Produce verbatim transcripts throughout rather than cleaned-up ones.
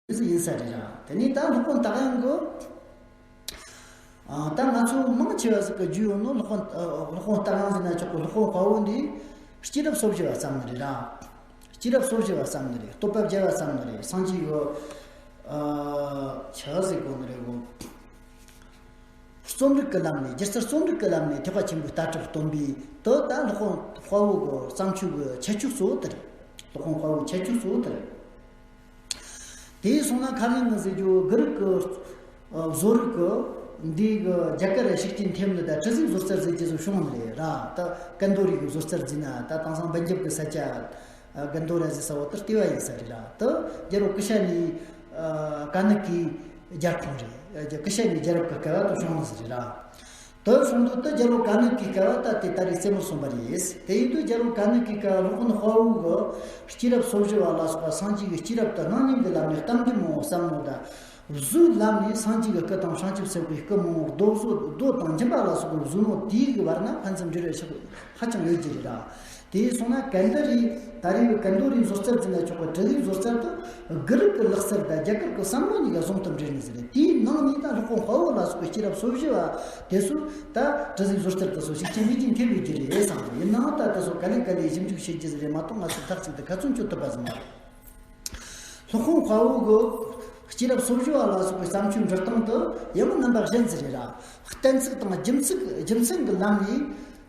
ཟིག་ཡིན་ས་རེད་ར། དེ་ནས་ད་སློབ་དཔོན་སྟག་ཡང་གི། ཨ། ད་ང་ཚོ་མང་ཆེ་བ་ཟིག་གི་རྒྱུས་ཡོད་ནོ་སློབ་དཔོན། ཨ། སློབ་དཔོན་སྟག་ཡང་ཟེར་ན་ཆོག་གི། སློབ་དཔོན་དཔའ་བོ་འདི་སྐྱེས་རབས་སོ་བཞི་བ་བརྩམས་ནི་རེད་ར། སྐྱེས་རབས་སོ་བཞི་བ་བརྩམས་ནི་རེད། བསྟོད་པ་བརྒྱ་བ་བརྩམས་ནི་རེད། སངས་རྒྱས་གི། ཨ། ཆི་ཟིག་གོ་ནི་རེད་གོ། རྩོམ་རིག་གི་ལམ་ནས། སྒྱུ་རྩལ་རྩོམ་རིག་གི་ལམ་ནས་ཐེག་པ་ཆེན་པོའི་ལྟ་གྲུབ་སྟོན་པའི། དེ་ད་སློབ་དཔོན་དཔའ་བོ་གི་བརྩམས་ཆོས་གི་ཁྱད་ཆོས་གཙོ་བོ་དེ་རེད། སློབ་དཔོན་དཔའ་བོའི་ཁྱད་ཆོས་གཙོ་བོ་དེ་རེད། དེ་སོང་ན་ཁ་ལན་ནི་ཟེར་རྒྱུ་གི་རིགས་ཀྱི། ཨ། བཟོ་རིག་གི་འདི་གི་རྒྱ་གར་ར་ཤུགས་རྐྱེན་ཐེབས་ནི་ད་དྲི་ཟའི་བཟོ་རྩལ་ཟེར་རྒྱུ་ཟིག་བྱུང་ནི་རེད་ར། ད་ཀན་དྷོ་རི་གི་བཟོ་རྩལ་ཟེར་ན། ད་དེང་སང་པན་ཇབ་གི་ས་ཆ། ཨ། ཀན་དྷོ་ར་ཟེར་ས་བོ་དེར་ལྟེ་བ་ཡིན་ས་རེད་ར། དེ་རྒྱལ་པོ་ཀུ་ཤ་ནི། ཨ། ཀ་ནི་ཀའི་རྒྱལ་ཁོངས་རེད། ཨ། ཀུ་ཤ་ནི་རྒྱལ་རབས་ཀྱི་སྐབས་དུ་བྱུང་ནི་ཟིག་རེད་ར། དེ་སོང་དུས་དེ་རྒྱལ་པོ་ཀ་ནི་ཀའི་སྐབས་ད་དེ་ད་རེས་རྩེ་མོར་སོན་པ་རེད། དེ་ཡིན་དུས་རྒྱལ་པོ་ཀ་ནི་ཀའི་སྐབས་སློབ་དཔོན་དཔའ་བོ་གི་སྐྱེས་རབས་སོ་བཞི་བ་ལ་སོགས་པ་སངས་རྒྱས་ཀྱི་སྐྱེས་རབས་དེ་སྣང་བརྙན་གྱི་ལམ་ནས་གཏམ་རྒྱུད་མང་བོ་བརྩམས་ནོ་ད། བཟོའི་ལམ་ནས་སངས་རྒྱས་ཀྱི་སྐུ་དང་བྱང་ཆུབ་སེམས་དཔའི་སྐུ་མང་བོ། རྡོ་བཟོ། རྡོ་དང་འཇིམ་པ་ལ་སོགས་པའི་བཟོས་ནོ་དེའི་གི་བར་ན་ཕན་ཚུན་འབྲེལ་བ་ཆགས་ཧ་ཅང་ཡོད་རྒྱུ་རེད་ར། དེ་སོང་ན་ཀན་དྷོ་རི། ད་རེས་ཀྱི་ཀན་དྷོ་རིའི་བཟོ་རྩལ་ཟེར་ན་ཆོག་གི། དྲི་ཟའི་བཟོ་རྩལ་དེ་གི་རིགས་ཀྱི་ལག་རྩལ་དང་རྒྱ་གར་གྱི་བསམ་བློ་གཉིས་ཀ་ཟུང་དུ་འབྲེལ་ནི་ཟིག་རེད། དེའི་ནང་ནས་ད་སློབ་དཔོན་དཔའ་བོ་ལ་སོགས་པའི་སྐྱེས་རབས་སོ་བཞི་བ་དེ་ཚོ་ད་དྲི་ཟའི་བཟོ་རྩལ་དེ་ཚོ་ཤུགས་རྐྱེན་ངེས་ཅན་ཐེབས་ཡོད་རྒྱུ་རེད་བསམ་གི། ཡིན་ནའང་ད་དེ་ཚོ་ག་ལེ་ག་ལེ་ཞིབ་འཇུག་བྱེད་རྒྱུ་ཟིག་རེད་མ་གཏོགས་ང་ཚོ་ཐག་གཅིག་ཏུ་ཁ་ཚོན་གཅོད་ཐུབ་པ་ཟིག་མ་རེད། སློབ་དཔོན་དཔའ་བོ་གི་སྐྱེས་རབས་སོ་བཞི་བ་ལ་སོགས་པའི་བརྩམས་ཆོས་འབྲི་སྟངས་དེ་ཡང་རྣམ་པ་གཞན་ཟིག་རེད་ར། གཏན་ཚིགས་དང་རྒྱུ་མཚན། རྒྱུ་མཚན་གྱི་ལམ་ནས་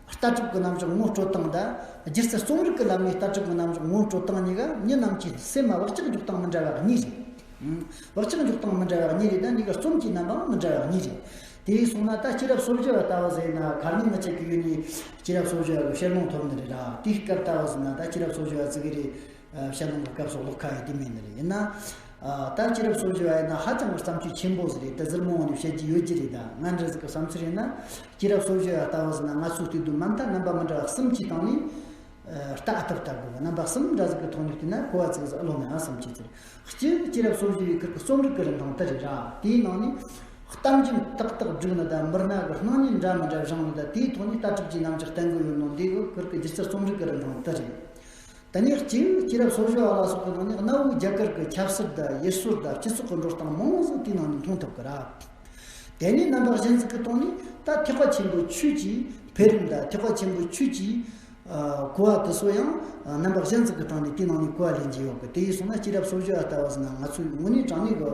ལྟ་གྲུབ་ཀྱི་རྣམ་གཞག་ངོ་སྤྲོད་སྟངས་དང་། སྒྱུ་རྩལ་རྩོམ་རིག་གི་ལམ་ནས་ལྟ་གྲུབ་ཀྱི་རྣམ་གཞག་ངོ་སྤྲོད་སྟངས་གཉིས་ཀ་མྱི་རྣམས་ཀྱི་སེམས་ལ་བག་ཆགས་འཇོག་སྟངས་མི་འདྲ་བ་གཉིས་རེད། ཨང་། བག་ཆགས་འཇོག་སྟངས་མི་འདྲ་བ་གཉིས་རེད། ད་གཉིས་ཀ་རྩོམ་གྱི་རྣམ་པའང་མི་འདྲ་བ་གཉིས་རེད། དེ་སོང་ན་ད་སྐྱེས་རབས་སོ་བཞི་བ་ལྟ་བུ་ཟེར་ན། ག་རེ་ནི་མི་ཆད་ཀྱི་ཡུལ་ནས་སྐྱེས་རབས་སོ་བཞི་བ་གི་བཤད་ལུང་ཐོབ་ནི་རེད་ར། དེའི་སྐབས་ལྟ་བུ་ཟེར་ན་ད་སྐྱེས་རབས་སོ་བཞི་བ་ཙི་གེ་རེད། ཨ། བཤད་ལུང་གི་སྐབས་སུ་ཀློག་ཁ་ཡི་དེ་མེད་ནི་རེད། ཡིན་ན། ཨ། ད་སྐྱེས་རབས་སོ་བཞི་བ་ཡིན་ན་ཧ་ཅང་གི་བརྩམས་ཆོས་ཆེན་པོ་ཟིག་རེད། དེ་ཟུར་མང་བོ་ནས་བཤད་རྒྱུ་ཡོད་ཀྱི་རེད། ད་ང་འདྲ་ཟིག་གི་བསམ་ཚུལ་ཡིན་ན། སྐྱེས་རབས་སོ་བཞི་བ་ལྟ་བུ་ཟེར་ན་ང་ཚོའི་དུས་དུས་མ་མཐའ་རྣམ་པ་མི་འདྲ་བ་གསུམ་གྱི་སྟེང་ནས། ཨ། ལྟ་ཨ་ཐུར་ལྟ་དགོས་པ། རྣམ་པ་གསུམ་འདྲ་ཟིག་གི་ཐོག་ནས་བལྟས་ན་གོ་བ་ཙིག་ཟིག་ཨེ་ལོན་ནའང་བསམ་གྱི་ཚུལ། སྤྱིར་སྐྱེས་རབས་སོ་བཞི་བའི་ཁུར་གི་རྩོམ་རིག་གི་རིན་ཐང་དེ་རེད་ར། དེའི་ནང་ནས་གཏམ་རྒྱུད་ཏག་ཏག་བསྒྲིགས་ནི་དང་། མི་སྣ་གི་སྣང་བརྙན་འདྲ་མི་འདྲ་བཞེངས་ནི་དང་། དེའི་ཐོག་ནས་ལྟ་གྲུབ་ཀྱི་རྣམ་གཞག་བསྟན་གི་ཡོད་ནོ་འདི་གི་ཁུར་གི་སྒྱུ་རྩལ་རྩོམ་རིག་གི་རིན་ཐང་དེ་རེད། དེ་ནས་གཅིག་སྐྱེས་རབས་སོ་བཞི་བ་ལ་སོགས་པའི་ནང་ནས་གནའ་བོའི་རྒྱ་གར་གྱི་ཆབ་སྲིད་དང་ཡུལ་སྲོལ་དང་སྤྱི་ཚོགས་ཀྱི་འགྲོ་སྟངས་མང་བོ་ཟིག་དེའི་ནང་ནས་མཐོང་ཐུབ་ཀི་ར། དེ་ནས་རྣམ་པ་གཞན་ཟིག་གི་ཐོག་ནས་ད་ཐེག་པ་ཆེན་པོའི་ཆོས་ཀྱི་འཕེལ་རིམ་དང་། ཐེག་པ་ཆེན་པོའི་ཆོས་ཀྱི་ཨ་གོ་བ་དེ་ཚོ་ཡང་རྣམ་པ་གཞན་ཟིག་གི་སྟེང་ནས་དེའི་ནང་ནས་གོ་བ་ལེན་རྒྱུ་ཡོད་གི། དེ་ཡིན་སོང་ན་སྐྱེས་རབས་སོ་བཞི་བ་ལྟ་བུ་ཟིག་ན་ང་ཚོས་དངོས་གནས་དྲང་གནས་གི་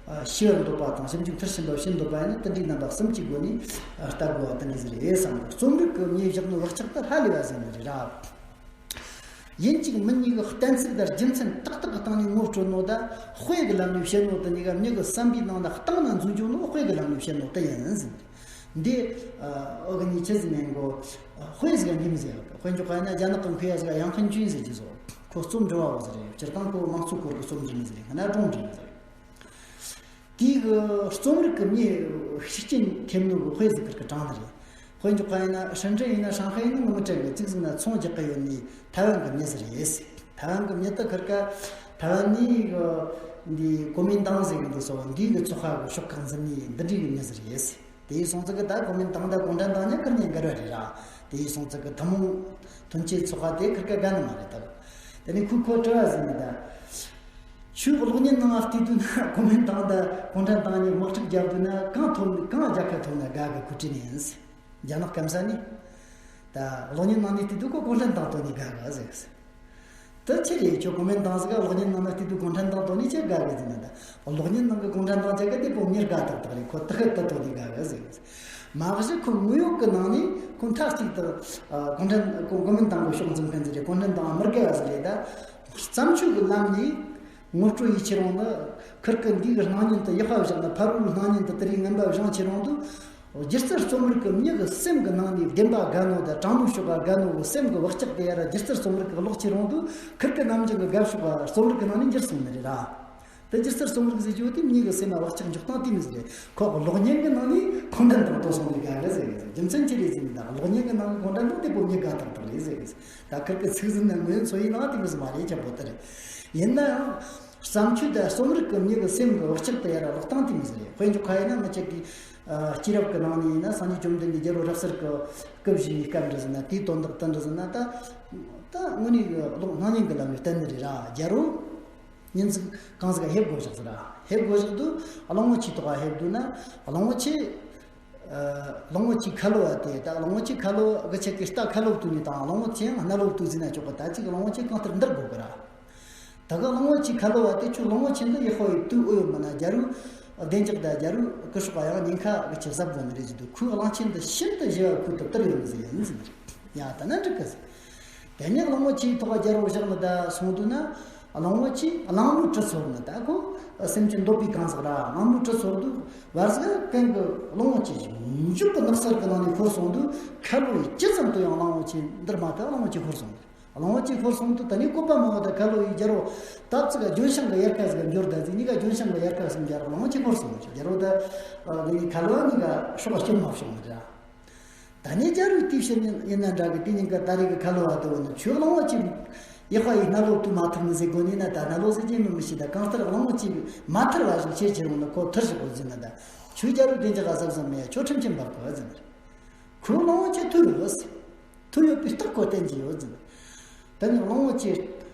ཨ་ཤེས་པར་འདོད་པ་དང་ཞིབ་འཇུག་མཐིལ་ཕྱིན་པ་བྱེད་འདོད་པ་ཡིན་ན། དེ་འདྲའི་རྣམ་པ་གསུམ་གྱི་སྒོ་ནས་ཨ་ལྟ་དགོས་པ་དེ་འདྲ་ཟིག་རེད་བསམ་གི། རྩོམ་རིག་གི་མྱི་བཞག་ནོ་བག་ཆགས་དེ་ཧ་ལས་པ་ཟིག་ནི་རེད་ར། ཡིན་གཅིག་མིན་གཉིས་ཀྱི་གཏན་ཚིགས་དང་རྒྱུ་མཚན་ཏག་ཏག་གི་སྟེང་ནས་ངོ་སྤྲོད་ནོ་དང་། དཔེ་གི་ལམ་ནས་བཤད་ནོ་དེ་གཉིས་ཀ་མྱི་གི་བསམ་པའི་ནང་ན་གཏིང་ན་འཛུལ་འཇུག་ནོ་དཔེ་གི་ལམ་ནས་བཤད་ནོ་དེ་ཡིན་ཟིན། འདི་ཨ་འུ་གི་ཉིད་ཆི་ཟིག་མིན་གོ། དཔེ་ཟིག་ག་འགྱིམ་ཟེར་ཡོད་གི། དཔེ་འཇོག་ག་ཡིན་ན་རྒྱ་ནག་གི་མཁས་པ་ཟིག་ག་ཡང་ཁན་ཅུན་ཟེར་གྱི་ཟོ། ཁོ་རྩོམ་འབྲི་བ་བོ་ཟིག་རེད། སྤྱིར་བཏང་ཁོ་དམངས་གཙོ་སྐོར་གི་རྩོམ་འབྲི་མི་ཟིག་རེད། ང་ན་སྒྲུང་འབྲི་མི་ཟིག་རེད། དེའི་གི་རྩོམ་རིག་གི་མྱི་ཤུགས་རྐྱེན་ཐེབས་ནོ་གི་དཔེ་ཟིག་ཁུར་གི་དྲངས་ནི་རེད། དཔེ་འཇོག་ག་ཡིན་ན་ཧྲིན་ཀྲིན་ཡིན་ན་ཧྲང་ཧའེ་ཡིན་ན་ངོ་མི་དྲན་གི། ཙིག་ཟིག་ན་ཚོང་རྒྱག་གི་ཡོད་ནི་ཐའེ་ཝན་གི་མྱི་ཟིག་རེད། ཐའེ་ཝན་གི་མྱི་དེ་ཁུར་གི་ཐའེ་ཝན་ནི་གི་འདི་གོ་མིན་ཏང་ཟེར་གི་འདུག་སོ། འདི་གི་ཚོགས་ཁག་གི་ཤོག་ཁག་འཛིན་ནི་འདི་འདྲའི་གི་མྱི་ཟིག་རེད། དེ་ཡིན་སོང་ཙི་གི་ད་གོ་མིན་ཏང་དང་གུང་ཁྲན་ཏང་གཉིས་ཁུར་ནས་འགལ་བ་རེད་ར། དེ་ཡིན་སོང་ཙི་གི་ཐུན་མོང་ཐོན་སྐྱེད་ཚོགས་པ་དེ་ཁུར་གི་དགའ་ནི་མ་རེད་ད། དེ་ནས་ཁོས་ཁོ་དྲི་བ་ཟིན་ནི་ད། ཁྱོད་གློག་བརྙན་ནང་ང་བལྟས་དུས་ན་གོ་མིན་ཏང་དང་གུང་ཁྲན་ཏང་གཉིས་དམག་འཁྲུག་རྒྱག་དུས་ན་གང་ཐོབ་ནི། གང་རྒྱལ་ཁ་ཐོབ་ན་དགའ་གི། ཁོ་དྲིས་ནི་ཡིན། རྒྱ་ནག་སྐམ་ས་ནི། ད་གློག་བརྙན་ནང་ནས་བལྟས་དུས་ཁོ་གུང་ཁྲན་ཏང་ཐོབ་ནི་དགའ་གི་ཟེར། དེ་ཆི་རེད། ཁྱོད་གོ་མིན་ཏང་ཟིག་ག་གློག་བརྙན་ནང་ན་བལྟས་དུས་གུང་ཁྲན་ཏང་ཐོབ་ནི་ཆི་དགའ་གི་ཟེར་ན། ད་གློག་བརྙན་ནང་གི་གུང་ཁྲན་ཏང་ཆ་ག་དེ་པོ་མྱིར་དགའ་ཏག་ཏག་རེད། ཁོ་ད་ཧི་ད་ཐོབ་ནི་དགའ་གི་ཟེར་གི། མ་གཞི་ཁོ་དངོས་ཡོད་གི་ནང་ནས་ཁོ་མཐའ་གཅིག་ཏུ་ཨ་གུང་ཁྲན་གུང་གོ་མིན་ཏང་གི་ཕྱོགས་འཛིན་མཁན་ཟིག་རེད། གུང་ཁྲན་ཏང་མི་དགའ་བ་ཟིག་རེད། ད་བརྩམས་ཆོས་གི་ལམ་ནས་ངོ་སྤྲོད་ཡེད་ཁྱེར་ཡོང་ན། ཁུར་གི་འདི་གི་སྣང་བརྙན་དེ་ཡག་པ་བཞག་ན། ཕ་རོལ་སྣང་བརྙན་དེ་དེ་རིགས་ངན་པ་བཞེངས་ཁྱེར་ཡོང་དུས། སྒྱུ་རྩལ་རྩོམ་རིག་གི་མྱི་གི་སེམས་གི་ནང་ནས་བདེན་པ་དགའ་ནོ་དང་དྲང་མོ་ཤོད་པ་དགའ་ནོ་གི་སེམས་གི་བག་ཆགས་དེ་ཡར་སྒྱུ་རྩལ་རྩོམ་རིག་གི་ཀློག་ཁྱེར་ཡོང་དུས། ཁུར་གི་ནམ་རྒྱུན་གི་དགའ་ཕྱོགས་པ་རྩོམ་རིག་གི་ནང་ནས་འགྱུར་སོང་ནི་རེད་ར། དེ་སྒྱུ་རྩལ་རྩོམ་རིག་ཟེར་རྒྱུ་དེ་མྱི་གི་སེམས་ལ་བག་ཆགས་འཇོག་སྟངས་དེ་མོ་ཟིག་རེད། ཁོ་གློག་བརྙན་གི་ནང་ནས་གུང་ཁྲན་ཏང་ཐོབ་སོང་ནི་དགའ་གི་ཟེར་གི་ཟེར། རྒྱུ་མཚན་ཅི་རེད་ཟེར་ན། ད་གློག་བརྙན་གི་ནང་གི་གུང་ཁྲན་ཏང་དེ་པོ་མྱི་དགའ་ཏག་ཏག་རེད་ཟེར་གི་ཟེར། ད་ཁུར་གི་ཚིག་ཟིན་ན་ངོས་འཚོ་ཡིན་ནའང་དེ་མོ་ཟིག་མ་རེད། ཅང་པོ་དེ་རེད། ཡིན་ནའང་བརྩམས་ཆོས་དང་རྩོམ་རིག་གི་མྱི་གི་སེམས་གི་བག་ཆགས་དེ་ཡར་ཀློག་སྟངས་དེ་མོ་ཟིག་རེད། དཔེ་འཇོག་ག་ཡིན་ན་ང་ཅག་གི་ཨ་སྐྱེས་རབས་གི་ནང་ནས་ཡིན་ན། སངས་རྒྱས་བཅོམ་ལྡན་འདས་རྒྱལ་པོ་རབ་གསལ་གི་སྐུ་བཞེངས་པའི་སྐབས་འདྲ་ཟེར་ན། དེའི་དོན་དག་དེ་འདྲ་ཟེར་ན། ད་ད་དངོས་གནས་གི་ཀློག་སྣང་བརྙན་གི་ལམ་ནས་བསྟན་ནི་རེད་ར། རྒྱལ་པོ། ཉིན་ཟིག་གང་ཟིག་ཧེབ་དགོས་བཞག་ཟེར་ར། ཧེབ་དགོས་བཞག་དུས་གླང་བོ་ཆེའི་ཐོག་ཧེབ་དུས་ན། གླང་བོ་ཆེ། གླང་བོ་ཆེ་ཁ་ལོ་བ་དེ་ད་གླང་བོ་ཆེ་ཁ་ལོ་གི་ཆེད་ཀྱི་རྟ་ཁ་ལོ་བཏུལ་ནས་དང་གླང་བོ་ཆེ་ཡང་སྣ་ལོ་བཏུལ་ཟིན་ན་ཆོག་གི། ད་ཅིག་གླང་བོ་ཆེ་གང་ལྟར་འདིར་དགོས་གི་ར། ད་གི་གླང་བོ་ཆེ་ཁ་ལོ་བ་དེ་ཁྱོད་གླང་བོ་ཆེ་འདི་ཡག་པོ་ཡི་དུས་ཨོ་ཡོད་མིན་ན། རྒྱལ་རུ་བདེ་འཇགས་ད་རྒྱལ་རུ་སྐུ་སྲོག་ག་ཡང་ཉེན་ཁ་གི་ཆེ་གཟབ་དགོས་ནི་རེད་ཟེར་དུས། ཁོའི་གླང་ཆེན་འདི་ཤིན་ཏུ་ཞི་བ་ཁོའི་དུ་དར་ཡོད་ནི་ཟིག་ཡིན་ཟེར་ནི་རེད། ཡ་ད་ན་འགྲིག་གི་ཟེར། དེ་ནས་གླང་བོ་ཆེའི་ཐོག་རྒྱལ་རུ་བཞག་ནི་ད་སོང་དུས་ན། གླང་བོ་ཆེ་གླང་མོའི་གྲི་ཚོར་ནི་ད་ཁོ་སེམས་ཅན་འདོད་པའི་གང་ཟག་ར། གླང་མོའི་གྲི་ཚོར་དུས་བར་ཟིག་གན་གི་གླང་བོ་ཆེ་མཇུག་གི་ནགས་ཚལ་གི་ནང་ནས་ཤོར་སོང་དུས། ཁ་ལོ་ཡི་ཇི་ཙམ་དུ་ཡང་གླང་བོ་ཆེ་འདིར་མ་ཐག་གླང་བོ་ཆེ་ཤོར་སོང་། གླང་བོ་ཆེ་ཤོར་སོང་དུས་ད་ནི་བཀོད་པ་མ་བ་ད་ཁ་ལོ་ཡི་རྒྱལ་རོ་སྟབས་ཙིག་ག་ལྗོན་ཤིང་གི་ཡལ་ག་ཟིག་ག་འབྱོར་ད་ཟིག་གཉིས་ཀ་ལྗོན་ཤིང་གི་ཡལ་ག་ཟིག་འབྱོར། གླང་བོ་ཆེ་ཤོར་སོང་། རྒྱལ་རོ་ད་ལ་ནི་ཁ་ལོ་གཉིས་ཀ་སྲོག་ག་སྐྱོན་མ་བྱུང་ནི་ར། ད་ནི་རྒྱལ་རོའི་དེའི་ཕྱིར་ཡིན་ན་འདྲ་གི། དེ་ཉིན་ཀ་ད་རེས་ཀྱི་ཁ་ལོ་བ་དེ་བོ་ནི་ཁྱོད་གླང་བོ་ཆེ་ཡག་པ་ཡི་སྣ་ལོ་བཏུལ་མ་ཐུབ་ནི་ཟེར་དགོས་ནི་ན། ད་སྣ་ལོ་ཟེར་གྱི་མི་མི་ཤེས། ད་གང་ལྟར་གླང་བོ་ཆེ་མ་ཐར་བ་ཞིག་ཆེར་ཆེར་འོང་ན་ཁོ་ཐར་ཞིག་གོ་ཟིན་ན། ད་ཁྱོད་རྒྱལ་རོ་བདེ་འཇགས་ག་གཟབ་གཟབ་མེད། ཁྱོད་ཁྲིམས་ཆེན་འབབ་གོ་ཟིན་ན། ཁོས་གླང་བོ་ཆེ་ཐུག་ཡོད་ཟེར། ཐུག་ཡོད་པའི་རྟགས་ཁོ་བསྟན་གྱི་ཡོད་ཟེར། ད་ནི་གླང་བོ་ཆེ་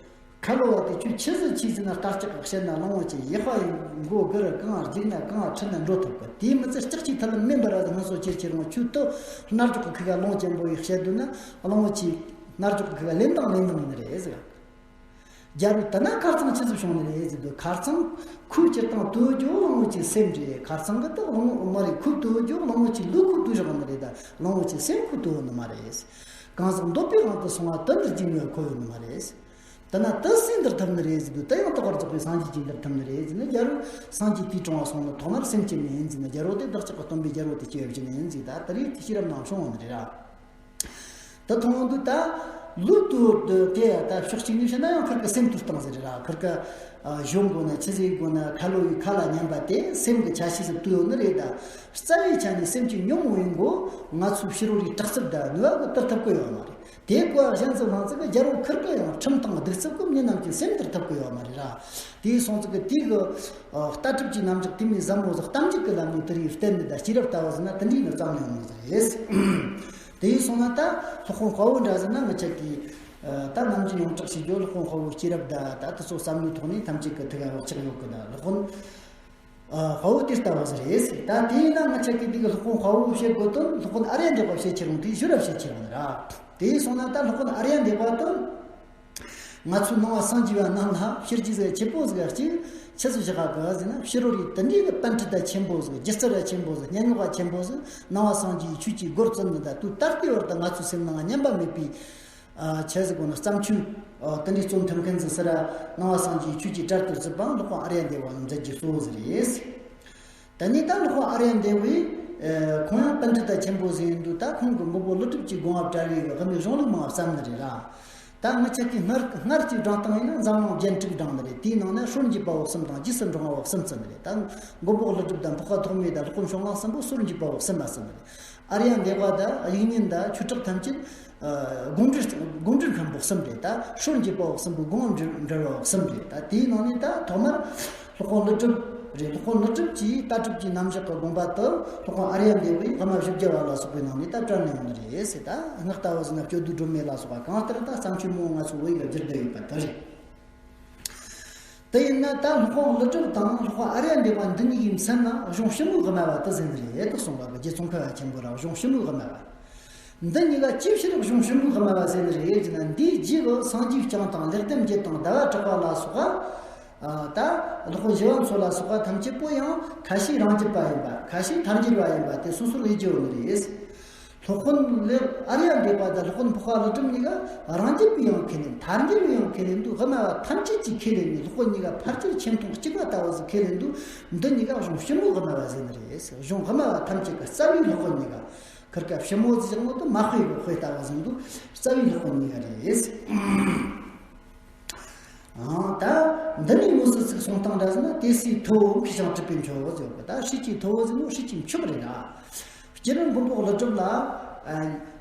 ཁ་ལོ་བ་དེ་ཁྱོད་ཆི་ཟིག་ཆི་ཟིག་ན་རྟ་ལྕག་གི་བཤད་ན། གླང་བོ་ཆེ་ཡག་པ་ཡིན་མགོ་སྒུར་གང་རྒྱུག་ན་གང་ཁྲིད་ན་འགྲོ་ཐུབ་གི། དེའི་མི་ཚེ་ལྕགས་ཀྱི་ཐལ་ལམ་མེ་འབར་བ་ཟིག་ང་ཚོ་ཁྱེར་ཁྱེར་འོང་། ཁྱོད་དུ་སྣ་རྒྱོག་གི་ཁུ་ག་ལོང་ཅན་པོ་ཡི་བཤད་དུས་ན། གླང་བོ་ཆེ་སྣ་རྒྱོག་གི་ཁུ་ག་ལེན་དང་ལེན་དང་ཡིན་ནི་རེད་ཟེར། རྒྱལ་རོ་ད་ན་ཁ་རྩང་ཆི་ཟིག་བྱུང་ནི་རེད་ཟེར་དུས། ཁ་རྩང་ཁོའི་སྤྱིར་བཏང་དུ་རྒྱུ་གླང་བོ་ཆེའི་སེམས་རེད། ཁ་རྩང་གི་ད་གླང་བོ་མ་རེད། ཁོའི་དུ་རྒྱུ་གླང་བོ་ཆེའི་ལུས་ཁོའི་དུ་བཞག་ནི་རེད། ད་གླང་བོ་ཆེའི་སེམས་ཁོའི་དུ་ནི་མ་རེད། གང་ཟག་འདོད་པའི་དབང་དུ་སོང་བ་དུ་འདིར་འཇུག་ནུས་པ་ཁོ་ཡོད་ནི་མ་རེད། དེ་ན་དུ་སུས་འདིར་ཐུབ་ནི་རེད་ཟེར་དུས། དུ་ཡང་དག་པར་རྫོགས་པའི་སངས་རྒྱས་ཀྱིས་འདིར་ཐུབ་ནི་རེད་ཟེར་ནས། རྒྱལ་རོ་སངས་རྒྱས་དེའི་དྲུང་བ་སོང་ནི་ཐོག་མར་སེམས་ཅན་ནི་ཡིན་ཟེར་ནས། རྒྱལ་རོ་དེ་བདག་ཅག་གི་སྟོན་པའི་རྒྱལ་པོ་དེ་སྐྱེ་བའི་བཞིན་ཡིན་ཟེར། ད་དེ་རིགས་དེ་ཤེས་རབ་ནང་བྱུང་བ་ནི་རེད་ར། ད་མཐོང་དུས་ད་ལུས་དུ་དེ་ད་ཕྱོགས་གཅིག་ནས་བཤད་ན་ཡང་ཁིར་ཀ་སེམས་དུ་བཏང་ཟེར་ར། ཁིར་ཀ་གཞོན་དགོས་ན་ཆི་ཟིག་དགོས་ན་ཁ་ལོ་ཡི་ཁ་ལ་ཉན་པ་དེ་སེམས་ཀྱི་ཆ་ཤས་སུ་བཏུས་ཡོད་ནི་རེད། ད་རྩ་བའི་ཆ་ནས་སེམས་ཀྱི་ཉོན་མོངས་པའི་མགོ་ང་ཚོའི་ཕྱི་རོལ་ལས་དྲག་རྩུབ་ད་ནུས་པ་གི་དུར་ཐུབ་ཀི་ཡོད་མ་རེད། དེ་གོ་གཞན་ཚོ་ལྷང་ཚིག་གི་རྒྱལ་པོ་ཁིར་ཀ་ཡང་ཁྲིམས་དང་གདུག་རྩུབ་ཀྱི་མི་རྣམས་ཀྱི་སེམས་དུར་ཐུབ་ཀི་ཡོད་མ་རེད་ར། དེའི་སོང་ཚིག་གི་དེ་གི་ལྟ་གྲུབ་ཀྱི་རྣམ་གཞག་དེ་མོ་ཟབ་མོ་ཟིག་གཏམ་རྒྱུད་ཀྱི་ལམ་ནས་དེ་རིགས་བསྟན་ནི་ད་སྐྱེས་རབས་ལྟ་བུ་ཟིག་ན་དེ་འདྲའི་ནི་ཙམ་ཡང་མི་ཟིག་རེད། དེ་ཡིན་སོང་ན་ད་སློབ་དཔོན་དཔའ་བོ་འདྲ་ཟེར་ན། ང་ཅག་གིས་ད་ནམ་རྒྱུན་ཡོངས་གྲགས་ཤིག་ཡོད། སློབ་དཔོན་དཔའ་བོ་སྐྱེས་རབས་ད་ད་དེ་ཚོ་བསམ་བློའི་ཐོག་ནས་ཐམས་ཅད་ཀྱི་ཐུགས་ཀ་བག་ཆགས་ཡོད་གི། ད་སློབ་དཔོན་དཔའ་བོ་དེ་ལྟ་བུ་ཟིག་རེད། ད་དེ་ཡིན་ན་ང་ཅག་གིས་འདི་གི་སློབ་དཔོན་དཔའ་བོ་བཤད་དགོས་དོན། སློབ་དཔོན་ཨཱརྱ་དེ་བ་བཤད་ཁྱེར་འོང་དུས་ཞུ་ར་བཤད་ཁྱེར་འོང་ར། དེ་ཡིན་སོང་ན་ད་སློབ་དཔོན་ཨཱརྱ་དེ་བ་དང་། ང་ཚོའི་ནང་པ་སངས་རྒྱས་པ་རྣམས་ལ་ཕྱི་རྒྱུད་ཟིག་ཆེ་པོ་ཟིག་གཅིག་ཆི་ཟིག་བཞག་ག་ཟེར་ན། ཕྱི་རོལ་རིག་དེ་འདྲའི་གི་པཎ་ཌི་ཏ་ཆེན་པོ་ཟིག་སྒྱུ་རྩལ་ར་ཆེན་པོ་ཟིག་སྙན་ངག་ཆེན་པོ་ཟིག་ནང་པ་སངས་རྒྱས་ཆོས་ཀྱི་སྒོར་བརྩམས་ནི་ད་དུས་ད་ལྟའི་བར་དུ་ང་ཚོའི་སེམས་ནང་སྙན་པ་མེད་པའི། ཨ་ཆི་ཟིག་གོ་ན་བརྩམས་ཆོས་དེ་འདྲའི་རྩོམ་ཐུབ་མཁན་ཟིག་ཟེར་ར། ནང་པ་སངས་རྒྱས་ཆོས་ཀྱི་གྲལ་དུ་ཚུད་པའང་སློབ་དཔོན་ཨཱརྱ་དེ་བ་མཛད་རྒྱུ་གཙོ་བོ་ཟིག་རེད། ད་ནི་ད་སློབ་དཔོན་ཨཱརྱ་དེ་བས་ཁོང་ཡང་པཎ་ཌི་ཏ་ཆེན་པོ་ཟིག་ཡིན་དུས། ད་ཁོང་གི་མགོན་པོ་ཀླུ་སྒྲུབ་ཀྱི་དགོངས་པ་བྲལ་བའི་གི་དབུ་མའི་གཞུང་ལུགས་མང་བ་བརྩམས་ནི་རེད་ར། ད་ང་ཅག་གིས་སྔར་སྔར་གྱི་བགྲང་སྟངས་ཡིན་ན་འཛམ་གླིང་རྒྱན་དྲུག་བགྲངས་ནི་རེད། དེའི་ནང་ནས་སྲོལ་འབྱེད་པ་བོ་གསུམ་དང་རྗེས་སུ་འབྲང་བ་བོ་གསུམ་བརྩི་ནི་རེད། ད་མགོན་པོ་ཀླུ་སྒྲུབ་དང་འཕགས་པ་ཐོགས་མེད་དང་སློབ་དཔོན་ཕྱོགས་གླང་གསུམ་པོ་སྲོལ་འབྱེད་པ་བོ་གསུམ་མ་བརྩི་ནི་རེད། ཨཱརྱ་དེ་བ་དང་དབྱིག་གཉེན་དང་ཆོས་གྲགས་ཐམས་ཅད་དགོངས་འགྲེལ་དགོངས་འགྲེལ་མཁན་པོ་གསུམ་རེད། ད་སྲོལ་འབྱེད་པ་བོ་གསུམ་པོ་དགོངས་འགྲེལ་འགྲེལ་བ་བོ་གསུམ་རེད། ད་དེའི་ནང་ནས་ད་ཐོག་མར་སློབ་དཔོན་ཀླུ་སྒྲུབ་རེད། སློབ་དཔོན་ཀླུ་སྒྲུབ་ཀྱིས་ལྟ་གྲུབ་ཀྱི་རྣམ་གཞག་གི་དགོངས་པ་དེ་སློབ་དཔོན་ཨཱརྱ་དེ་བས་དབུ་མ་བཞི་བརྒྱ་པ་ལ་སོགས་པའི་ནང་ནས་ད་བཀྲལ་ནས་ཡོང་ནི་རེད་ཟེར། ད་སྔགས་ལྟ་བུ་ཟེར་ན་སྤྱོད་བསྡུ་སྒྲོན་མེ་ལ་སོགས་པ་གང་ལྟར་ད་བརྩམས་ཆོས་མང་པོ་ང་ཚོ་བོད་ཡིག་ལ་བསྒྱུར་བསྡད་ཡོད་པ་དེ་རེད། དེ་ཡིན་ན་ད་སློབ་དཔོན་ཀླུ་སྒྲུབ་དང་སློབ་དཔོན་ཨཱརྱ་དེ་བ་འདི་གཉིས་ཀྱི་མཚན་ན་གཞུང་ཕྱི་མོའི་དབུ་མ་པ་དེ་ཟེར་ནི་རེད། དེ་གསུངས་པ་གི་རྗེ་ཙོང་ཁ་པ་ཆེན་པོ་ར་གཞུང་ཕྱི་མོའི་དབུ་མ་པ། འདི་གཉིས་ཀ་ཅིའི་ཕྱིར་གཞུང་ཕྱི་མོའི་དབུ་མ་པ་ཟེར་ནི་རེད་ཟེར་ན། འདིའི་རྗེས་སུ་སངས་རྒྱས་བསྐྱངས་དང་ལེགས་ལྡན་འབྱེད་དང་ཟླ་བ་གྲགས་པ་ལ་སོགས་པ། ད་སློབ་དཔོན་ཞི་བ་འཚོ་ལ་སོགས་པ་ཐམས་ཅད་པོ་ཡང་ཁ་ཤས་རང་རྒྱུད་པ་ཡིན་པ། ཁ་ཤས་ཐལ་འགྱུར་བ་ཡིན་པ་དེ་སོ་སོར་དབྱེ་རྒྱུ་ཡོད་ནི་རེད། སློབ་དཔོན་ལེགས་ཨཱརྱ་དེ་བ་དང་སློབ་དཔོན་འཕགས་པ་ཀླུ་སྒྲུབ་གཉིས་ཀ་རང་རྒྱུད་པས་ཡང་ཁས་ལེན། ཐལ་འགྱུར་བས་ཡང་ཁས་ལེན་དུས། དབུ་མ་པ་ཐམས་ཅད་ཀྱིས་ཁས་ལེན་ནས། སློབ་དཔོན་གཉིས་ཀ་ཕལ་ཆེར་ཆེ་མཐོང་གཅིག་པ་ལྟ་བུ་ཟིག་ཁས་ལེན་དུས། འདི་གཉིས་ཀ་གཞུང་ཕྱི་མོའི་དབུ་མ་པ་ཟེར་ནི་རེད། གཞུང་དབུ་མ་པ་ཐམས་ཅད་ཀྱི་རྩ་བའི་སློབ་དཔོན་གཉིས་ཀ། ཁིར་ཀ་ཕྱི་མོ་ཟེར་ནོ་དེ་མ་དཔེ་གི་དཔེ་ལྟ་བུ་ཟིག་འདུག་རྩ་བའི་སློབ་དཔོན་གཉིས་ཀ་རེད། ཨང་། ད་འདི་ནས་དངོས་སུ་ཚིག་གསུང་སྟངས་འདྲ་ཟེར་ན། དེ་སྲས་ཐུ་བོ་མཁས་ཤིང་གྲུབ་པའི་མཆོག་ཟེར་བ། ད་སྲས་ཀྱི་ཐུ་བོ་ཟེར་ནོ་སྲས་ཀྱི་མཆོག་རེད་ད། སྤྱིར་མགོན་པོ་ཀླུ་སྒྲུབ་ལ་ཨ་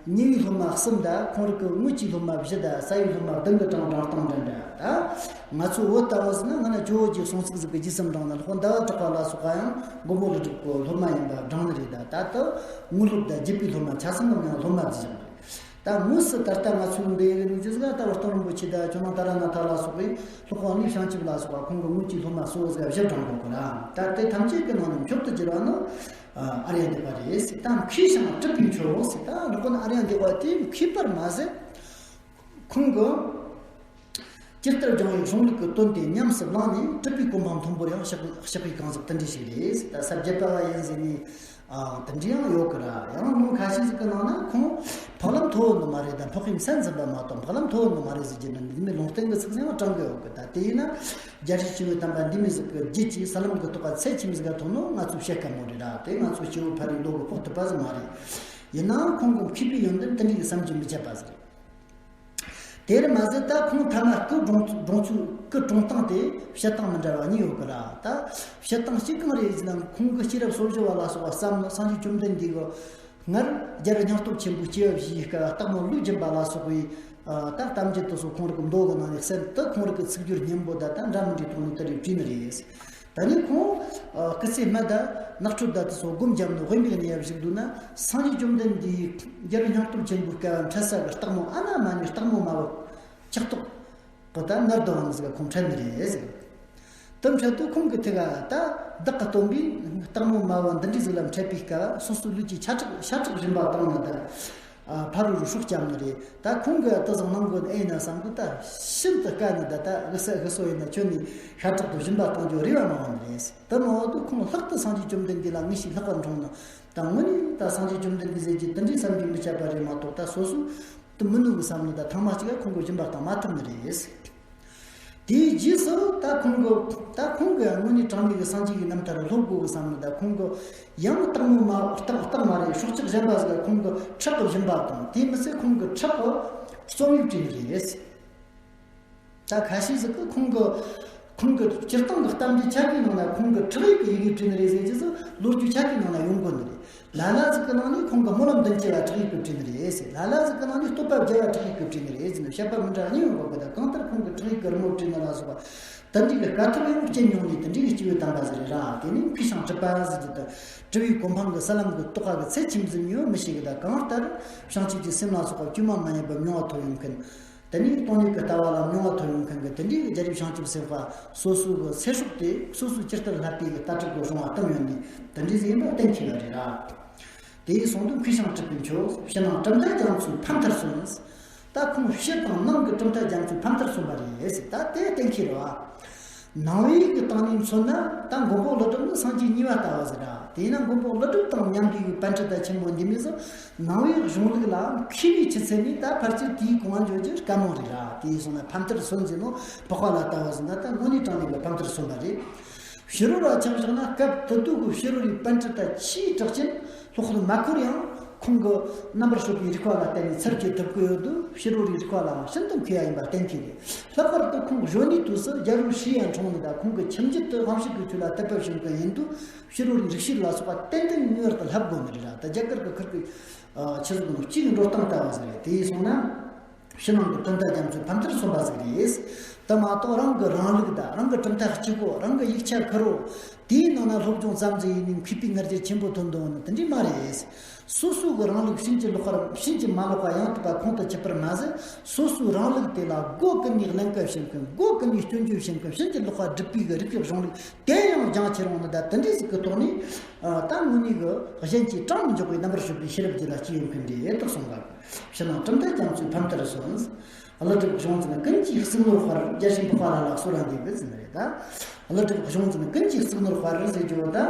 ཉེ་བའི་སློབ་མ་གསུམ་དང་། ཁོང་རང་གི་དངོས་ཀྱི་སློབ་མ་བཞི་དང་། རྩ་བའི་སློབ་མ་བདུན་གྱི་གྲངས་བགྲངས་སྟངས་འདྲ་འདྲ། ད་ང་ཚོ་བོད་ལྟ་བུ་ཟེར་ན། སྔ་ན་ཇོ་བོ་རྗེ་གསུང་ཚིག་ཟིག་གི་རྗེས་སུ་འབྲངས་ན། སློབ་དཔོན་ཟླ་བ་གྲགས་པ་ལ་སོགས་པ་ཡང་མགོན་པོ་ཀླུ་སྒྲུབ་ཀྱི་སློབ་མ་ཡིན་པ་བགྲངས་ནི་རེད། ད་ད་ལྟ་དངོས་སློབ་དང་བརྒྱུད་པའི་སློབ་མ་ཆ་ཚང་གི་མིང་སློབ་མ་བརྩི་བཞག་རེད། ད་དངོས་སུ་ད་ལྟ་ང་ཚོའི་འདི་ཡི་ནུས་རྒྱུ་ཟིག་ད་བར་སྟོང་རིན་པོ་ཆེ་དང་ཇོ་ནང་ཏཱ་ར་ནཱ་ཐ་ལ་སོགས་པའི་སློབ་དཔོན་ལས་བྱང་ཆུབ་ལ་སོགས་པ་ཁོང་གི་དངོས་ཀྱི་སློབ་མ་གཙོ་བོ་ཟིག་བཞི་བགྲངས་དགོས་གི་ར། ད་དེ་ཐམས་ཅད་ཀྱི་ནང་ནས་མཆོག་ཏུ་གྱུར་པ་ནི་ཨ་རྱ་དེ་པ་རེད་ཟེར། ད་མཁས་ཤིང་གྲུབ་པའི་མཆོག་ཟེར། ད་སློབ་དཔོན་ཨ་རྱ་དེ་པ་དེ་མཁས་པར་མ་ཟད། ཁོང་གི་ཇི་ལྟར་སྦྱངས་པའི་གཞུང་ལུགས་ཀྱི་དོན་དེ་ཉམས་སུ་བླངས་ནས་གྲུབ་པའི་གོ་འཕང་མཐོན་པོར་ཡང་གཤེགས་གཤེགས་པའི་གང་ཟག་དེ་འདྲ་ཞིག་རེད། ད་ས་བརྒྱད་པ་བ་ཡིན་ཟེར་ནས་ཨང་དེ་འདྲ་ཡང་ཡོད་ཀི་ར། ཡང་ལུང་ཁ་ཤས་ཟིག་གི་ནང་ན་ཁོང་འཕགས་ལམ་མཐོ་བོ་ནི་མ་རེད། ད་འཕགས་པའི་ས་འཛིན་པ་མ་གཏོགས་འཕགས་ལམ་མཐོ་བོ་ནི་མ་རེད་ཟེར་གྱི་འདུག་འདི་མོ་ལུང་བསྟན་གི་ཚིག་ཟིག་ཡང་དྲངས་གི་ཡོད་ཀི། ད་དེ་ཡིན་ན་རྒྱལ་སྲས་བྱིས་པའི་དམ་པ་འདི་མོ་ཟིག་གི་རྒྱུད་ཀྱི་ས་ལམ་གི་ཐོག་ག་ཚད་ཆེན་ཟིག་ག་ཐོན་ནོ་ང་ཚོས་བཤད་དཀའ་མོ་རེད་ར། དེ་ང་ཚོ་སྐྱེ་བོ་ཕ་རིའི་བློ་གི་ཕོག་ཐུབ་པ་ཟིག་མ་རེད། ཡིན་ནའང་ཁོང་གི་མཁས་པའི་ཡོན་ཏན་དེ་འདྲ་གི་བསམ་གྱིས་མི་ཁྱབ་པ་ཟིག་རེད། དེར་མ་ཟད་ད་ཁོང་ཐ་མ་སྐུ་གྲོངས་གྲོངས་ཚུལ་སྐུ་གྲོངས་སྟངས་དེ་བཤད་སྟངས་མི་འདྲ་བ་གཉིས་ཡོད་ཀི་ར། ད་བཤད་སྟངས་གཅིག་གང་རེད་ཟེར་ན། ཁོང་གི་སྐྱེས་རབས་སོ་བཞི་བ་ལ་སོགས་པ་བསམ་ནོ་སངས་རྒྱས་བཅོམ་ལྡན་འདས་ཀྱིས་སྔར་རྒྱལ་བའི་སྙིང་སྟོབས་ཆེན་པོའི་སྐྱེ་བ་བཞེས་སྐབས་སྟག་མོ་ལུག་སྦྱིན་པ་ལ་སོགས་པའི་ད་གཏམ་རྒྱུད་དེ་ཚོ་ཁོང་རང་གི་མདོ་གི་ནང་ནས་གསན་ཏེ། ཁོང་རང་གི་ཚིག་སྦྱོར་སྙན་པོ་ད་ད་འདྲ་མི་འདྲའི་ཐོག་ནས་དེ་རེ་བྲིས་ནི་རེད། ད་ནི་ཁོང་སྐུ་ཚེ་སྨད་ད་ནགས་ཁྲོད་ད་དེ་ཚོ་སྒོམ་བརྒྱབ་ནས་དབེན་པའི་གནས་ཡ་བཞུགས་འདུག་ན། སངས་རྒྱས་བཅོམ་ལྡན་འདས་རྒྱལ་བའི་སྙིང་སྟོབས་ཆེན་པོའི་སྐལ་བ་འཕྲད་ས་གི་སྟག་མོ་ཨ་ན་མ་ནི་སྟག་མོ་མ་བུ་ཆགས་ཐོག་གི་ད་ནར་དུ་བ་ནི་ཟིག་ག་ཁོང་འཕྲད་ནི་རེད་ཟེར། དེ་འཕྲད་དུས་ཁོང་གི་ཐད་ཀ་ད་བདག་གི་སྟོན་པས་སྟག་མོ་མ་བུ་འདི་འདྲའི་ཟིག་ལ་འཕྲད་པའི་སྐབས་སོ་སོའི་ལུས་ཀྱི་ཤ་ཁྲག་ཤ་ཁྲག་སྦྱིན་པ་བཏང་ནི་ད། ཕ་རོལ་རུ་སྲོག་བསྐྱབས་ནི་རེད། ད་ཁོང་གིས་དེ་ཟིག་གནང་དགོས་ནི་ཨེ་ཡིན་ན་བསམ་གི། ད་ཤིན་ཏུ་དཀའ་ནི། ད་ད་གི་ས་གི་སོ་ཡིན་ན་ཁྱོད་ནི་ཤ་ཁྲག་ཏུ་སྦྱིན་པ་གཏོང་རྒྱུ་རེ་བ་མ་འོང་ནི་རེད། དེ་མ་འོང་དུས་ཁོང་ལྷག་ཏུ་སངས་རྒྱས་བཅོམ་ལྡན་འདས་ལ་ངེས་ཤེས་ལྷག་པར་འཁྲུངས་ནི། ད་དངོས་ནས་ད་སངས་རྒྱས་བཅོམ་ལྡན་འདས་ཟེར་གྱི་དེ་འདྲའི་བསམ་གྱིས་མི་ཁྱབ་པ་རེད་མ་གཏོགས། ད་སོ་སོ་དུ་མི་ནུས་གི་བསམ་ནི། ད་ཐེངས་མ་གཅིག་ག་ཁོང་གི་སྦྱིན་པ་གཏོང་མ་ཐུབ་ནི་རེད། དེའི་རྗེས་སུ་ད་ཁོང་གི་ད་ཁོང་གི་དངོས་གནས་དྲང་གནས་ཀྱི་སངས་རྒྱས་ཀྱི་རྣམ་ཐར་སློབ་དགོས་བསམ་ནི། ད་ཁོང་གི་ཡང་སྟག་མོ་མ་སྟག་སྟག་མ་རེད། སྲོག་ཆགས་གཞན་པ་ཟིག་ཁོང་གི་ཁྲག་གི་སྦྱིན་པ་དང་། དེ་མི་ཚད་ཁོང་གི་ཁྲག་གི་རྩོམ་ཡིག་བྲིས་ནི་རེད། ད་ཁ་ཤས་ཟིག་གིས་ཁོང་གི་ཁོང་གི་སྤྱིར་བཏང་གི་གཏམ་རྒྱུད་ཆ་གའི་ནང་ན་ཁོང་གི་ཁྲག་ཡིག་གི་ཡི་གེ་བྲིས་ནི་རེད་ཟེར་རྒྱུ་ཟིག་ལོ་རྒྱུས་ཆ་གའི་ནང་ན་ཡོང་གོ་ནི་རེད། ལ་ལ་ཟིག་གི་ནང་ནས་ཁོང་གིས་སྨོན་ལམ་བདུན་བཅུ་བ་ཁྲག་ཡིག་གིས་བྲིས་ནི་རེད་ཟེར། ལ་ལ་ཟིག་གི་ནང་ནས་བསྟོད་པ་བརྒྱ་བ་ཁྲག་ཡིག་གིས་བྲིས་ནི་རེད་ཟེར་ནས་བཤད་པ་མི་འདྲ་གཉིས་ཡོང་གོ་གི། ད་གང་ལྟར་ཁོང་གིས་ཁྲག་ཡིག་གི་རི་མོ་བྲིས་ནི་ལ་སོགས་པ་དེ་འདྲའི་གི་དཀའ་ཐུབ་ཡང་སྐྱེས་མྱོང་ནས། དེ་འདྲའི་གི་སྐྱེས་བུ་དམ་པ་ཟིག་རེད་ར། དེ་ནས་མཁས་ཤིང་གྲུབ་པ་ཟེར་རྒྱུ་དེ་གྲུབ་པའི་གོ་འཕང་གི་ས་ལམ་གི་རྟོགས་པ་གི་ཚད་ཆེན་ཟིག་ཡོད་མི་ཤེས་གི། ད་གང་ལྟར་བྱང་ཆུབ་ཀྱི་སེམས་ལ་སོགས་པ་བཅོས་མ་མ་ཡིན་པར་མྱོང་བ་ཐོབ་ཡོང་མཁན། དེ་ནས་སྟོང་ཉིད་ཀྱི་ལྟ་བ་ལ་མྱོང་བ་ཐོབ་ཡོང་མཁན་གྱི་དེ་འདྲའི་རྒྱལ་རབས་བྱང་ཆུབ་སེམས་དཔའ་སོ་སོ་གི་ཚེ་སྲོག་དེ་སོ་སོའི་ཇི་ལྟར་བསླབ་པའི་གི་ལྟ་གྲུབ་ཀྱི་གཞུང་བ་བཏིང་ཡོད་ནི་དེ་འདྲའི་ཟིག་ཡིན་པ་གཏན་འཁེལ་བ་རེད་ར། དེ་ཡིན་སོང་དུས་མཁས་ཤིང་གྲུབ་པའི་མཆོག་ཕྱི་ནང་གྲུབ་མཐའ་རྒྱ་མཚོའི་ཕ་མཐར་སོན། ད་ཁོང་ཕྱི་དང་ནང་གི་གྲུབ་མཐའ་རྒྱ་མཚོའི་ཕ་མཐར་སོན་པ་རེད་ཟེར། ད་དེ་གཏན་འཁེལ་རེད་བ། ནང་པའི་གི་སྟེང་ནས་མཚོན་ན་ད་མགོན་པོ་ཀླུ་སྒྲུབ་ནི་སངས་རྒྱས་གཉིས་པ་ལྟ་བུ་ཟིག་ར། དེས་ན་མགོན་པོ་ཀླུ་སྒྲུབ་དང་མཉམ་པའི་གི་པཎ་ཌི་ཏ་ཆེན་པོ་འདི་མོ་ཟིག་ནང་པའི་གཞུང་ལུགས་ལ་མཁས་པའི་ཆུ་ཚད་ནས་ད་ཕལ་ཆེར་དེའི་གོང་འགྲོ་རྒྱུ་དཀའ་མོ་རེད་ར། དེ་ཡིན་སོང་ན་ཕ་མཐར་སོན་ཟེར་ནོ་འཕགས་པ་ལ་ལྟ་བུ་ཟིག་ན་ད་དངོས་གནས་དྲང་གནས་ཀྱི་ཕ་མཐར་སོན་པ་རེད། ཕྱི་རོལ་ལ་ཆ་བཞག་ན་སྐབས་དེ་དུས་ཀྱི་ཕྱི་རོལ་པའི་པཎ་ཌི་ཏ་ཆེས་གྲགས་ཅན་སློབ་དཔོན་མ་ཁོར་ཡང་ཁོང་གི་རྣམ་པར་དཔྱོད་པའི་རིག་པ་ལ་བརྟེན་ནས་ཚར་གཅོད་ཐུབ་ཀྱི་ཡོད་དུས། ཕྱི་རོལ་རིག་པ་ལའང་ཤིན་ཏུ་མཁས་པ་ཡིན་པ་གཏན་འཁེལ་རེད། ལྷག་པར་དུ་ཁོང་གཞོན་ནུའི་དུས་སུ་རྒྱལ་པོའི་སྲས་ཡང་འཁྲུངས་ནི་དང་། ཁོང་གིས་ཁྱིམ་རྒྱུད་དུ་དབང་ཕྱུག་གི་ཆོས་ལ་དད་པ་བྱུང་མཁན་ཡིན་དུས། ཕྱི་རོལ་རིག་བྱེད་ལ་སོགས་པ་ཏན་ཏན་ངེས་པར་དུ་བསླབ་དགོས་ནི་རེད་ར། ད་རྒྱ་གར་གྱི་ཁུར་གྱི་ཆི་ཟིག་གི་ནོ་སྤྱི་གི་འགྲོ་སྟངས་ལྟ་བུ་ཟིག་རེད། དེ་ཡིན་སོང་ན། ཕྱི་ནང་གི་གྲུབ་མཐའ་རྒྱ་མཚོའི་ཕ་མཐར་སོན་པ་ཟིག་རེད། དེ་མ་གཏོགས་རང་གི་རང་ལུགས་དང་རང་གི་གྲུབ་མཐའ་གཅིག་པོ། རང་གི་ཡིག་ཆ་ཁུར་རོ། དེའི་ནང་ན་སློབ་སྦྱོང་ཙམ་ཟིག་ཡིན་ནས་མཁས་པའི་ང་རྒྱལ་ཆེན་པོ་ཐོན་འདུག་ནི་དེ་འདྲ་མ་རེད། སོ་སོ་གི་རང་ལུགས་ཕྱིན་ཅི་ལོག་པར་ཕྱིན་ཅི་མ་ལོག་པ་ཡང་དག་པ་ཁོང་དུ་ཆུད་པར་མ་ཟད། སོ་སོའི་རང་ལུགས་དེ་ལ་སྒོ་ཀུན་ནས་ཀླན་ཀ་བྱེད་མཁན། སྒོ་ཀུན་ནས་སྐྱོན་བརྗོད་བྱེད་མཁན། ཕྱིན་ཅི་ལོག་པ་སྒྲུབ་པའི་གི་རིག་པའི་གཞུང་ལུགས་དེ་ཡང་སྦྱང་ཁྱེར་འོང་ནི་ད་དེ་འདྲ་ཟིག་གི་ཐོག་ནས། ད་དངོས་གནས་གི་གཞན་གྱིས་དྲངས་མི་འཇོག་པའི་རྣམ་པར་དཔྱོད་པའི་ཤེས་རབ་རྒྱུད་ལ་སྐྱེས་ཡོད་མཁན་རེད་དོ་གསུངས་པ། ཕྱི་ནང་གྲུབ་མཐའ་རྒྱ་མཚོའི་ཕ་མཐར་སོན། ཀླུ་སྒྲུབ་གཞུང་འཛིན་ཀུན་གྱི་གཙུག་ནོར་དཔལ། རྒྱལ་སྲས་འཕགས་པ་ལ་ལ་གསོལ་བ་འདེབས་ཟེར་ནི་རེད་ད། ཀླུ་སྒྲུབ་གཞུང་འཛིན་ཀུན་གྱི་གཙུག་ནོར་དཔལ་ཟེར་རྒྱུ་བོ་ད།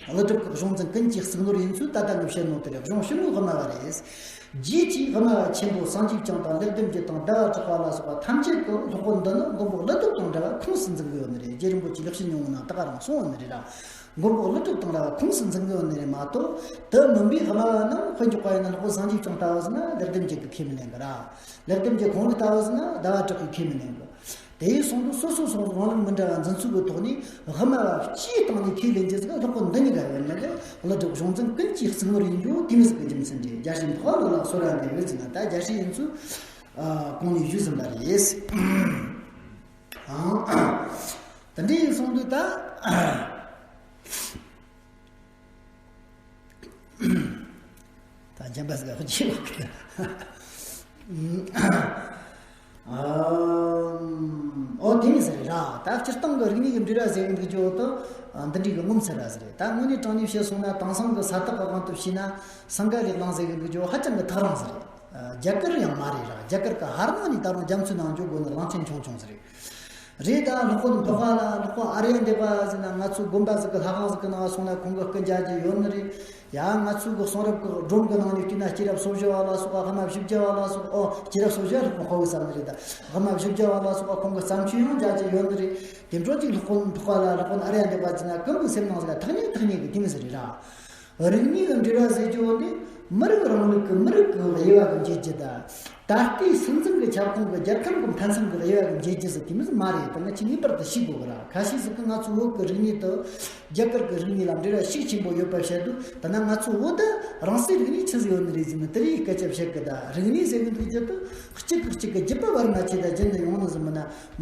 ཀླུ་སྒྲུབ་ཀྱི་གཞུང་འཛིན་ཀུན་གྱི་གཙུག་ནོར་ཡིན་ཚུལ་ད་ལྟ་ངས་བཤད་ནོ་དེ་རེད། གཞུང་ཕྱི་ནང་དབུ་མ་བ་རེད། རྗེས་ཀྱི་དབུ་མ་བ་ཆེན་པོ་སངས་རྒྱས་བསྐྱངས་དང་ལེགས་ལྡན་འབྱེད་དང་ཟླ་བ་གྲགས་པ་ལ་སོགས་པ་ཐམས་ཅད་ཀྱི་སློབ་དཔོན་འདི་ནི་མགོན་པོ་ཀླུ་སྒྲུབ་དང་འདྲ་བ་ཁོངས་སུ་འཛིན་གི་ཡོད་ནི་རེད། རྗེ་རིན་པོ་ཆེ་ལེགས་བཤད་སྙིང་པོའི་ནང་ད་ག་རང་གསུངས་ཡོད་ནི་རེད་ར། མགོན་པོ་ཀླུ་སྒྲུབ་དང་འདྲ་བ་ཁོངས་སུ་འཛིན་གི་ཡོད་ནི་རེད་མ་གཏོགས། དེ་མིན་པའི་དབུ་མ་བ་རྣམས་དཔེ་འཇོག་པ་ཡིན་ན་སློབ་དཔོན་སངས་རྒྱས་བསྐྱངས་ལྟ་བུ་ཟིག་ན་ལེགས་ལྡན་འབྱེད་ཀྱིས་ཁས་མི་ལེན་གི་ར། ལེགས་ལྡན་འབྱེད་གོང་ལུགས་ལྟ་བུ་ཟིག་ན་ཟླ་བ་གྲགས་ཀྱིས་ཁས་མི་ལེན་གི། དེ་ཡིན་སོང་དུས་སོ་སོ་སོ་སོ་རང་ལུགས་མི་འདྲ་བ་འཛིན་ཚུལ་གྱི་ཐོག་ནས་དབུ་མ་བ་སྤྱིའི་སྟེང་ནས་ཁས་ལེན་རྒྱུ་ཟིག་སློབ་དཔོན་འདི་གཉིས་ཀ་ཡོད་ནི་ལས། ཀླུ་སྒྲུབ་གཞུང་འཛིན་ཀུན་གྱི་གཙུག་ནོར་ཡིན་རྒྱུ་དེ་མོ་ཟིག་གི་རྒྱུ་མཚན་རེད། རྒྱལ་སྲས་འཕགས་པ་ལ་ལ་གསོལ་བ་འདེབས་ཟེར་ན་ད་རྒྱལ་སྲས་ཡིན་ཚུལ་གོང་ནས་ཞུས་ཟིན་པ་རེད། ཨང་། དེ་འདྲ་ཡིན་སོང་དུས་ད། ད་ གཞན་པ་ཟིག་ལ་ཧུ་ཅི་བ་གི། ཨོ་དེ་མི་ཟེར་ར། ད་སྤྱིར་བཏང་གི་རིག་གནས་ཀྱི་འབྲེལ་བ་ཟེར་གི་འདུག་རྒྱུ་དང་། འདི་འདྲའི་གི་ངོ་མཚར་ར་ཟེར། ད་དངོས་གནས་དྲང་གནས་བཤད་སོང་ན། དེང་སང་གི་ས་ཐག་གི་དབང་དུ་བྱས་ན། སིང་ག་ལའི་གླིང་ཟེར་གི་འདུག་རྒྱུ་ཧ་ཅང་གི་ཐག་རིང་ཟེར། རྒྱ་གར་ཡང་མ་རེད་ར། རྒྱ་གར་གི་ཧར་ནང་ནས་ད་རུང་རྒྱ་མཚོའི་ནང་འགྱོ་དགོས་ན་གླང་ཆེན་ཆུང་ཆུང་ཟེར། རེད། ད་སློབ་དཔོན་འཕགས་པ་ལ། སློབ་དཔོན་ཨཱརྱ་དེ་པ་ཟེར་ན། ང་ཚོའི་དགོན་པ་ཟིག་གི་ལྷ་ཁང་ཟིག་གི་ནང་སོང་ན་ཁོང་གི་སྐུ་མཇལ་རྒྱུ་ཡོད་ནི་རེད། ཡ། ང་ཚོའི་གི་གསུང་རབ་གི་སྒྲོམ་གི་ནང་ནས་བལྟས་ན། སྐྱེས་རབས་སོ་བཞི་བ་ལ་སོགས་པ། དབུ་མ་བཞི་བརྒྱ་བ་ལ་སོགས། ཨོ། སྐྱེས་རབས་སོ་བཞི་བ་སློབ་དཔོན་དཔའ་བོས་བརྩམས་ནི་རེད། ད་དབུ་མ་བཞི་བརྒྱ་བ་ལ་སོགས་པ་ཁོང་གི་བརྩམས་ཆོས་ཡང་མཇལ་རྒྱུ་ཡོད་ནི་རེད། དེ་འཕྲོ་ཅིག་སློབ་དཔོན་འཕགས་པ་ལ། སློབ་དཔོན་ཨཱརྱ་དེ་པ་ཟེར་ན། ཀུན་གྱི་སེམས་ནང་ཟིག་ལ་ཐག་ཉེ་ཐག་ཉེ་གི་དེ་མི་ཟེར་རེད་ར། རིག་གནས་ཀྱི་འབྲེལ་བ་ཟེར་རྒྱུ་བོ་འདི། མི་རིགས་རིང་ལུགས་ཀྱི་མི་རིགས་ཀྱི་དབྱེ་བ་གི་འབྱེད་རྒྱུ་དང་། ད་ལྟའི་སྲིད་འཛིན་གྱི་ཁྱབ་ཁོངས་ཀྱི་རྒྱལ་ཁམས་ཀྱི་མཐའ་མཚམས་ཀྱི་དབྱེ་བ་གི་འབྱེད་རྒྱུ་ཟིག་དེ་མོ་ཟིག་མ་རེད། ད་ང་ཆོས་ངེས་པར་དུ་ཤེས་དགོས་གི་ར། ཁ་ཤས་ཟིག་གིས་ང་ཚོའི་བོད་ཀྱི་རིག་གནས་དེ་རྒྱ་གར་གྱི་རིག་གནས་ལ་འབྲེལ་བ་ཤུགས་ཆེན་པོ་ཡོད་པ་བཤད་དུས། ད་ནི་ང་ཚོའི་བོད་དུ་རང་སའི་རིག་གནས་ཆི་ཟིག་ཡོད་ནི་རེད་ཟེར་ན། དེ་རིགས་སྐད་ཆ་བཤད་གི། ད་རིག་གནས་ཟེར་གི་འདུག་རྒྱུ་དེ་གཅིག་གིས་གཅིག་གི་རྒྱུད་པ་བར་མ་ཆད་ད་རྒྱུན་དུ་ཡོང་ནི་ཟིག་མིན་ན།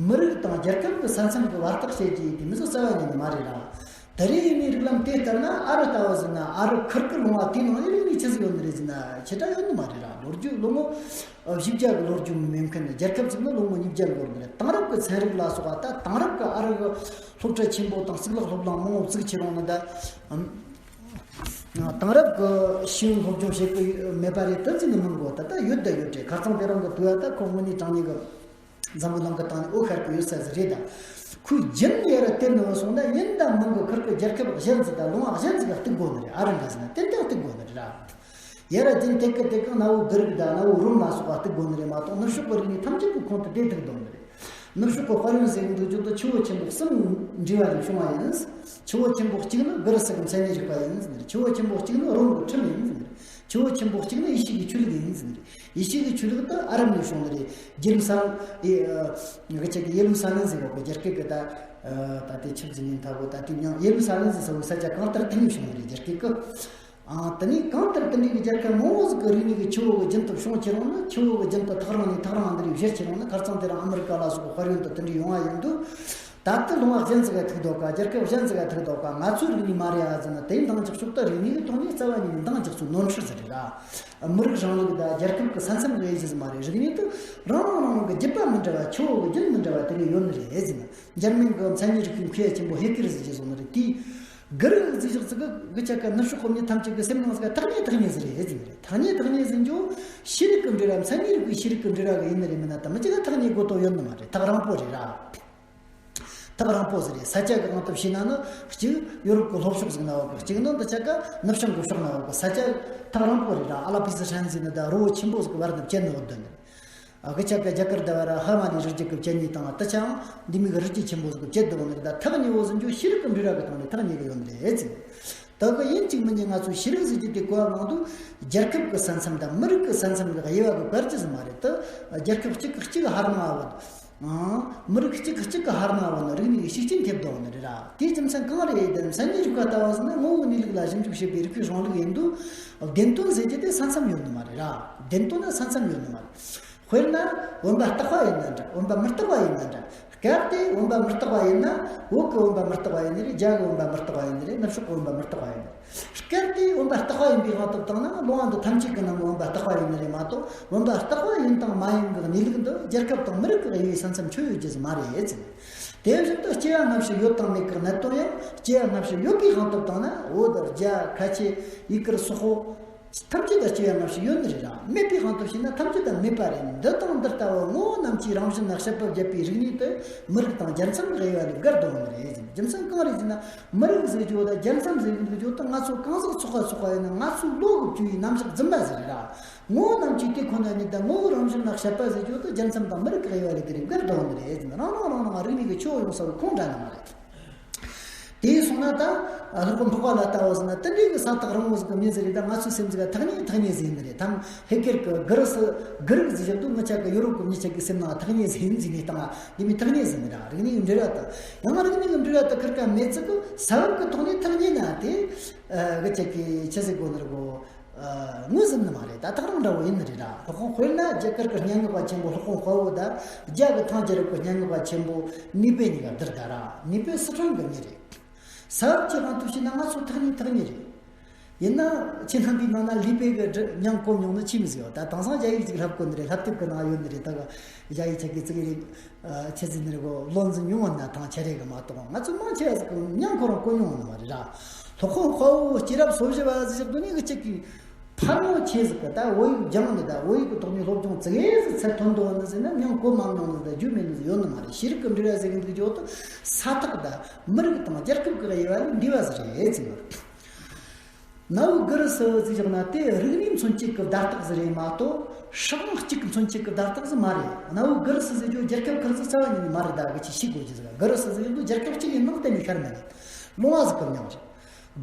མི་རིགས་དང་རྒྱལ་ཁབ་ཀྱི་ས་མཚམས་ཀྱི་བར་ཐག་བཤད་རྒྱུ་དེ་མོ་ཟིག་རྩ་བ་ཉིད་ནས་མ་རེད་ར། ད་རེས་ཡིན་ནའི་རིགས་ལམ་དེ་ལྟར་ན། ཨ་རི་ལྟ་བུ་ཟེར་ན། ཨ་རི་ཁུར་གི་ལུང་བ་དེའི་ནང་ནས་རིག་གནས་ཆི་ཟིག་ཡོད་ནི་རེད་ཟེར་ན། ཆེ་དྲགས་ཡོད་ནི་མ་རེད་ར། ལོ་རྒྱུས་ལོ་ངོ་བཞི་བརྒྱ་གི་ལོ་རྒྱུས་མེད་མཁན། རྒྱལ་ཁབ་ཅིག་ནི་ལོ་ངོ་ཉིས་བརྒྱ་འགོར་གི་རེད། དེང་རབས་ཀྱི་ཚན་རིག་ལ་སོགས་པ། ད་དེང་རབས་ཀྱི་ཨ་རི་གི་སློབ་གྲྭ་ཆེན་པོ་དང་གཙུག་ལག་སློབ་གླིང་མང་བོ་བཙུགས་ཁྱེར་ཡོང་ནི། ད་དེང་རབས་ཀྱི་ཤེས་ཡོན་སློབ་སྦྱོང་བྱེད་ཀྱི་མེད་པ་རེད། དེ་ཟེར་ནི་མིན་གོ། ད་ལྟ་ཡོད་ད་ཡོད་རེད། ཁ་རྩང་དེ་རིང་གི་དུས་ད་ཁོ་དངོས་གནས་དྲང་གནས་གི་འཛམ་བུ་གླིང་གི་སྟེང་ནས་འོད་ཤར་གི་ཡོད་ས་ཟིག་རེད། ད་ཁོའི་རྒྱུན་ཡར་ར་དེད་ནི་བ་སོང་ན། ཡིན་ད་མིན་གི་ཁུར་གི་རྒྱལ་ཁབ་གཞན་ཟིག་དང་ལུང་བ་གཞན་ཟིག་ག་གཏུག་དགོས་ནི་རེད། ཨ་རི་འདྲ་ཟེར་ན་ཏན་ཏན་གཏུག་དགོས་ནི་རེད་ར། ཡར་ར་རྒྱུན་དེད་གི་དེད་གི་གནའ་བོའི་གྷི་རིག་དང་གནའ་བོའི་རོམ་ལ་སོགས་པ་གཏུག་དགོས་ནི་རེད་མ་གཏོགས། ནུབ་ཕྱོགས་གི་རིག་གནས་ཐམས་ཅད་ཀྱི་ཁོང་དུ་བསྡུ་ཐུབ་དོན་རེད། ནུབ་ཕྱོགས་ཀྱི་དཔལ་ཡོན་ཟེར་གི་འདུག་རྒྱུ་དེ་ཆུ་བོ་ཆེན་པོ་གསུམ་འདྲེས་པ་ལས་བྱུང་བ་ཡིན། ཆུ་བོ་ཆེན་པོ་གཅིག་ནི་གྷི་རི་སི་གི་མཚན་ཉིད་རིག་པ་ཡིན་ཟེར། ཆུ་བོ་ཆེན་པོ་གཅིག་ནི་རོམ་གྱི་ཁྲིམས་ཡིན་ཟེར། ཆུ་བོ་ཆེན་པོ་གཅིག་ནི་ཡེ་ཤུ་གི་ཆོས་ལུགས་ཡིན་ཟེར། ཡེ་ཤུ་གི་ཆོས་ལུགས་དེ་ཨ་རབ་ནས་བྱུང་ནི་རེད། ཡེ་རུ་སཱ་ལེམ། ཨེ། ཨ། ང་ཅག་གི་ཡེ་རུ་སཱ་ལེམ་ཟེར་བ་གི་རྒྱ་སྐད་གི་ད། ཨ། ད་ལྟའི་ཆུ་བཞི་ནས་མཐའ་བོ། ད་ལྟའི་མྱིང་ཡེ་རུ་སཱ་ལེམ་ཟེར་ས་བོ་ས་ཆ་གང་ལྟར་དེ་ནས་བྱུང་ནི་རེད། རྒྱ་སྐད་གི། ཨ། དེ་ནས་གང་ལྟར་དེ་འདྲའི་གི་རྒྱལ་ཁབ་མང་བོ་ཟིག་གི་རིག་གནས་གི་ཆུ་བོ་གི་རྒྱུན་དུ་བྱུང་ཁྱེར་ཡོང་ནི། ཆུ་བོ་གི་རྒྱུན་དུ་ཐག་རིང་ནས་ཐག་རིང་འདི་རིགས་བཞུར་ཁྱེར་ཡོང་ནི། ཁ་རྩང་དེ་རིང་ཨ་མི་རི་ཀ་ལ་སོགས་པའི་དཔལ་ཡོན་དུ་དེ་འདྲའི་ཡོང་བ་ཡིན་དུས། ད་ལྟ་ལུང་བ་གཞན་ཟིག་ག་ཐུག་འདུག་ག། རྒྱལ་ཁབ་གཞན་ཟིག་ག་ཐུག་འདུག་ག། ང་ཚོའི་རིག་གནས་མ་རེད་ཨ་ཟེར་ན། དེ་འདང་རྒྱག་ཕྱོགས་དེ་རིག་གནས་ཀྱི་ཐོག་ནས་རྩ་བ་ཉིད་ནས་འདང་རྒྱག་ཚུལ་ནོར་འཁྲུལ་ཟིག་རེད་ར། མི་རིགས་རིང་ལུགས་དང་རྒྱལ་ཁབ་ཀྱི་ས་མཚམས་ཀྱི་དབྱེ་གཞི་ཟིག་མ་རེད། རིག་གནས་དེ་རང་རང་རང་རང་གི་རྒྱུད་པ་མི་འདྲ་བ། ཆུ་བོ་གི་རྒྱུན་མི་འདྲ་བ་དེ་ནས་ཡོད་ནི་རེད་ཟེར་ན། འཇར་མན་གྱི་མཚན་ཉིད་རིག་པའི་མཁས་པ་ཆེན་པོ་ཧེ་ཀེལ་ཟེར་གྱི་བཟོ་ནི་རེད། དེས་གྷི་རིག་ཟིག་བཞག་ཚིག་གི་གི་ཆ་ག་ནུབ་ཕྱོགས་གི་མི་ཐམས་ཅད་ཀྱི་སེམས་ནང་ཟིག་ག་ཐག་ཉེ་ཐག་ཉེ་ཟིག་རེད་ཟེར་ནི་རེད། ཐག་ཉེ་ཐག་ཉེ་ཟེར་རྒྱུ་ཤེས་རིག་གི་འབྲེལ་བ། མཚན་ཉིད་རིག་པའི་ཤེས་རིག་གི་འབྲེལ་བ་གི་ཡིན་ནི་རེད། མིན་ན་ད་མི་གཅིག་ག་ཐག་ཉེ་དགོས་དོན་ཡོད་ནི་མ་རེད། ཐག་རིང་པོ་རེད་ར། ཐག་རིང་པོ་ཟིག་རེད། ས་ཆ་གི་དབང་དུ་བྱས་ན་ནི། གཅིག་ཡོ་རོབ་ཀྱི་ལྷོ་ཕྱོགས་ཟིག་ན་ཡོད་གི། གཅིག་ནི་འདི་ཆ་ག་ནུབ་བྱང་གི་ཕྱོགས་ན་ཡོད་གི། ས་ཆ་ཐག་རིང་པོ་རེད་ར། ཨ་ལ་པི་སི་ཧྲན་ཟེར་ནི་ད་རི་བོ་ཆེན་པོ་ཟིག་གི་བར་ན་བཅད་ནི་ཡོད་དོན་ནི། ཨ། གི་ཆ་ག་རྒྱ་གར་ཟླ་བ་ར་ཧི་མ་ལའི་རི་རྒྱུད་ཀྱི་བཅད་ནི་དང་། དེ་ཆའང་འདི་མིག་གི་རི་རྒྱུད་ཆེན་པོ་ཟིག་གི་བཅད་དུ་ཡོད་ནི་རེད། ད་ཐག་ཉེ་བོ་ཟེར་རྒྱུ་ཤེས་རིག་གི་འབྲེལ་བ་གི་སྟེང་ནས་ཐག་ཉེ་གི་ཡོད་ནི་རེད་ཟེར། ད་གི་ཡིན་གཅིག་མིན་གཉིས་ང་ཚོ་ཤེས་རིག་ཟེར་རྒྱུ་དེ་གོ་བ་བླངས་དུས། རྒྱལ་ཁབ་ཀྱི་ས་མཚམས་དང་མི་རིགས་ཀྱི་ས་མཚམས་ཀྱི་དབྱེ་བ་གི་བར་གྱི་ཟིག་མ་རེད། ད་རྒྱལ་ཁབ་གཅིག་གི་གཅིག་གི་ཧར་ན་བ། ཨང་། མི་རིགས་གཅིག་གི་གཅིག་གི་ཧར་ན་བ་ནི་རིག་གནས་ཀྱི་ཤུགས་རྐྱེན་ཐེབས་འདུག་ནི་རེད་ར། དེའི་རྒྱུ་མཚན་གང་རེད་དེ། མཚན་ཉིད་རིག་པ་ལྟ་བུ་ཟེར་ན་ངོ་བོའི་གནས་ལུགས་ལ་ཞིབ་འཇུག་བྱེད་པའི་རིག་པའི་གཞུང་ལུགས་ཡིན་དུས། བདེན་དོན་ཟེར་རྒྱུ་དེ་ས་མཚམས་ཡོད་ནི་མ་རེད་ར། བདེན་དོན་ན་ས་མཚམས་ཡོད་ནི་མ་རེད། དཔེར་ན་བུམ་པ་རྟག་པ་ཡིན་ན་འདྲ། བུམ་པ་མི་རྟག་པ་ཡིན་ན་འདྲ། སྐབས་དེ་བུམ་པ་མི་རྟག་པ་ཡིན་ན། བོད་ཀྱི་བུམ་པ་མི་རྟག་པ་ཡིན་ནི་རེད། རྒྱ་གི་བུམ་པ་མི་རྟག་པ་ཡིན་ནི་རེད། ནུབ་ཕྱོགས་ཀྱི་བུམ་པ་མི་རྟག་པ་ཡིན་ནི་རེད། སྐབས་དེའི་བུམ་པ་རྟག་པ་ཡིན་པའི་དབང་དུ་བཏང་ན། ལུང་བ་འདི་ཐམས་ཅད་ཀྱི་ནང་གི་བུམ་པ་རྟག་པ་ཡིན་ནི་རེད་མ་གཏོགས། བུམ་པ་རྟག་པ་ཡིན་དང་མ་ཡིན་གྱི་གནས་ལུགས་འདི་རྒྱལ་ཁབ་དང་མི་རིགས་ཀྱི་དབྱེ་བའི་ས་མཚམས་ཁྱོན་ཡོད་རྒྱུ་ཟིག་མ་རེད་ཟེར། དེ་བཞིན་དུ་སྐྱེ་བ་སྔ་ཕྱི་ཡོད་དང་མེད་ཀྱི་གནད་དོན་ཡང་། སྐྱེ་བ་སྔ་ཕྱི་ཡོད་པའི་དབང་དུ་བཏང་ན། བོད། རྒྱ། ཁ་ཆེ། ཡུ་གུར། སོག་པོ་ཐམས་ཅད་ལ་སྐྱེ་བ་སྔ་ཕྱི་ཡོད་ནི་རེད་ར། མེད་པའི་དབང་དུ་བྱས་ན་ཐམས་ཅད་ལ་མེད་པ་རེད། འདི་དང་འདི་ལྟ་བུ་ངོ་བོ་རྣམས་ཀྱིས་རང་བཞིན་ལ་དཔྱད་པ་བརྒྱབ་པའི་རིག་གནས་དེ་མི་རིགས་དང་རྒྱལ་མཚམས་ཀྱི་དབྱེ་བ་ལས་བརྒལ་འདུག་ནི་རེད་ཟེར། རྒྱུ་མཚན་གང་རེད་ཟེར་ན། མི་རིགས་ཟེར་རྒྱུ་དང་རྒྱལ་མཚམས་ཟེར་གི་འདུག་རྒྱུ་དེ་ང་ཚོ་གང་ཟག་ཚོགས་པ་ཚོགས་པ་ཡིན་ན། ང་ཚོའི་བློ་གི་བཅུ་ཡི་རྣམ་གཞག་རྫུན་མ་ཟིག་རེད་ར། ངོ་བོ་རྣམས་ཀྱིས་དེ་ཁོ་ན་ཉིད་དང་ངོ་བོ་རང་བཞིན་ལ་དཔྱད་པ་ཟེར་རྒྱུ་དེ་རྒྱལ་མཚམས་དང་མི་རིགས་ཀྱི་དབྱེ་བ་ལས་དེ་རིགས་བརྒལ་འདུག་ནི་རེད་ཟེར། རང་རང་རང་རང་རིག་གནས་ཀྱི་ཆུ་བོ་ཡོང་ས་བོ་ཁོང་འདྲ་ནི་མ་རེད། དེ་སོང་ན་ད་སློབ་དཔོན་འཕགས་པ་ལ་ལྟ་བུ་ཟེར་ན། དེ་འདྲའི་གི་ས་ཐག་རིང་བོ་ཟིག་གི་མི་ཟིག་རེད། ད་ང་ཚོའི་སེམས་ཟིག་ག་ཐག་ཉེ་ཐག་ཉེ་ཟིག་ཡིན་ནི་རེད། ཐམ་ཧེ་ཀེལ་གི་གྷི་རི་སི་གྷི་རིག་ཟིག་བཞག་དུས། ང་ཅག་གི་ཡོ་རོབ་གི་མི་ཅག་གི་སེམས་ནང་ཐག་ཉེ་ཟིག་ཡིན་ཟིག་ནས་བཏང་། འདི་མི་ཐག་ཉེ་ཟིག་ནི་ར། རིག་གནས་ཀྱི་འབྲེལ་བ་དང་། ཡང་རིག་གནས་ཀྱི་འབྲེལ་བ་དང་ཁིར་ཀ་མེད་ཚིག་གི་ས་བབ་ཀྱི་ཐོག་ནས་ཐག་ཉེ་ན། དེ་གི་ཅག་གི་ཆི་ཟིག་གོ་ནི་རེད་གོ། ངོས་ཟིན་ནི་མ་རེད། ད་ཐག་རིང་འདྲ་བོ་ཡིན་ནི་རེད་ར། སློབ་དཔོན། དཔེར་ན་རྒྱ་གར་གྱི་སྙན་ངག་པ་ཆེན་པོ་སློབ་དཔོན་དཔའ་བོ་དང་། རྒྱ་གི་ཐང་རྒྱལ་རབས་ཀྱི་སྙན་ངག་པ་ཆེན་པོ་ནི་པེ་གཉིས་ཀ་འདིར་ད་ར། ནི་པེ་སི་ཁྲོན་གྱི་མི་རེད། ས་བབ་ཀྱི་དབང་དུ་བྱས་ན་ང་ཚོ་ཐག་ཉེ་ཐག་ཉེ་རེད། ཡིན་ན་ཁྱེད་རྣམ་པའི་ནང་ན་ལུས་པོ་གི་སྒྲ་མྱང་གོ་མྱོང་ནི་ཅི་མི་ཟེར་བ། ད་དེང་སང་རྒྱ་ཡིག་ཅིག་ལྷབ་གོ་ནི་རེད། ལྷབ་དེབ་གི་ནང་ཡོད་ནི་རེད། ད་ག་རྒྱ་ཡིག་ཆ་གི་ཙིག་རེད། ཨ། ཁྱེད་ཚོས་ནི་རེད་གོ། བློ་འཛིན་མྱོང་བ་ན་ཐང་ཆ་རེད་གི་མ་གཏོགས། ང་ཚོ་མང་ཆེ་བ་ཟིག་གི་མྱང་གོ་རང་གོ་མྱོང་ནི་མ་རེད་ར། སློབ་དཔོན་དཔའ་བོ་སྐྱེས་རབས་སོ་བཞི་བ་ཟེར་དུས་ནི་གི་ཅིག་གི་ཕར་མོ་ཆེ་ཟིག་གི་ད་བོད་ཡིག་སྦྱངས་ནི། ད་བོད་ཡིག་གི་ཐོག་ནས་སློབ་སྦྱོང་ཙི་གེ་ཟིག་ཚད་མཐོན་འདུག་ནི་ཟེར་ན། མྱང་གོ་མ་མྱོང་ནི་ཟེར་ན་རྒྱུས་མེད་ནི་ཟིག་ཡོད་ནི་མ་རེད། ཤེས་རིག་གི་འབྲེལ་བ་ཟེར་གི་འདུག་རྒྱུ་དུ་ས་ཐག་ད་མི་རིགས་དང་རྒྱལ་ཁབ་ཀྱི་དབྱེ་བ་ལས་འདས་པ་ཟིག་རེད་ཟེར་གི། གནའ་བོའི་གུ་རུ་སུ་ཟིག་བཞག་ན་དེ་རིག་གནས་མཚོན་བྱེད་ཀྱི་བརྡ་རྟགས་ཟིག་རེད་མ་གཏོགས་སྲིད་དབང་གཅིག་གི་མཚོན་བྱེད་ཀྱི་བརྡ་རྟགས་ཟིག་མ་རེད། གནའ་བོའི་གུ་རུ་སུ་ཟེར་རྒྱུ་རྒྱལ་ཁབ་ཁེར་ཟིག་རྩ་བ་ཉིད་ནས་མ་རེད། ད་གི་ཅིག་ཤེས་དགོས་རྒྱུ་ཟིག། གུ་རུ་སུ་ཟེར་རྒྱུ་རྒྱལ་ཁབ་གཅིག་ཡིན་ནང་གཏན་ནས་ཤར་མེད་ནི། ལུང་བ་ཟིག་གི་མྱིང་རེད།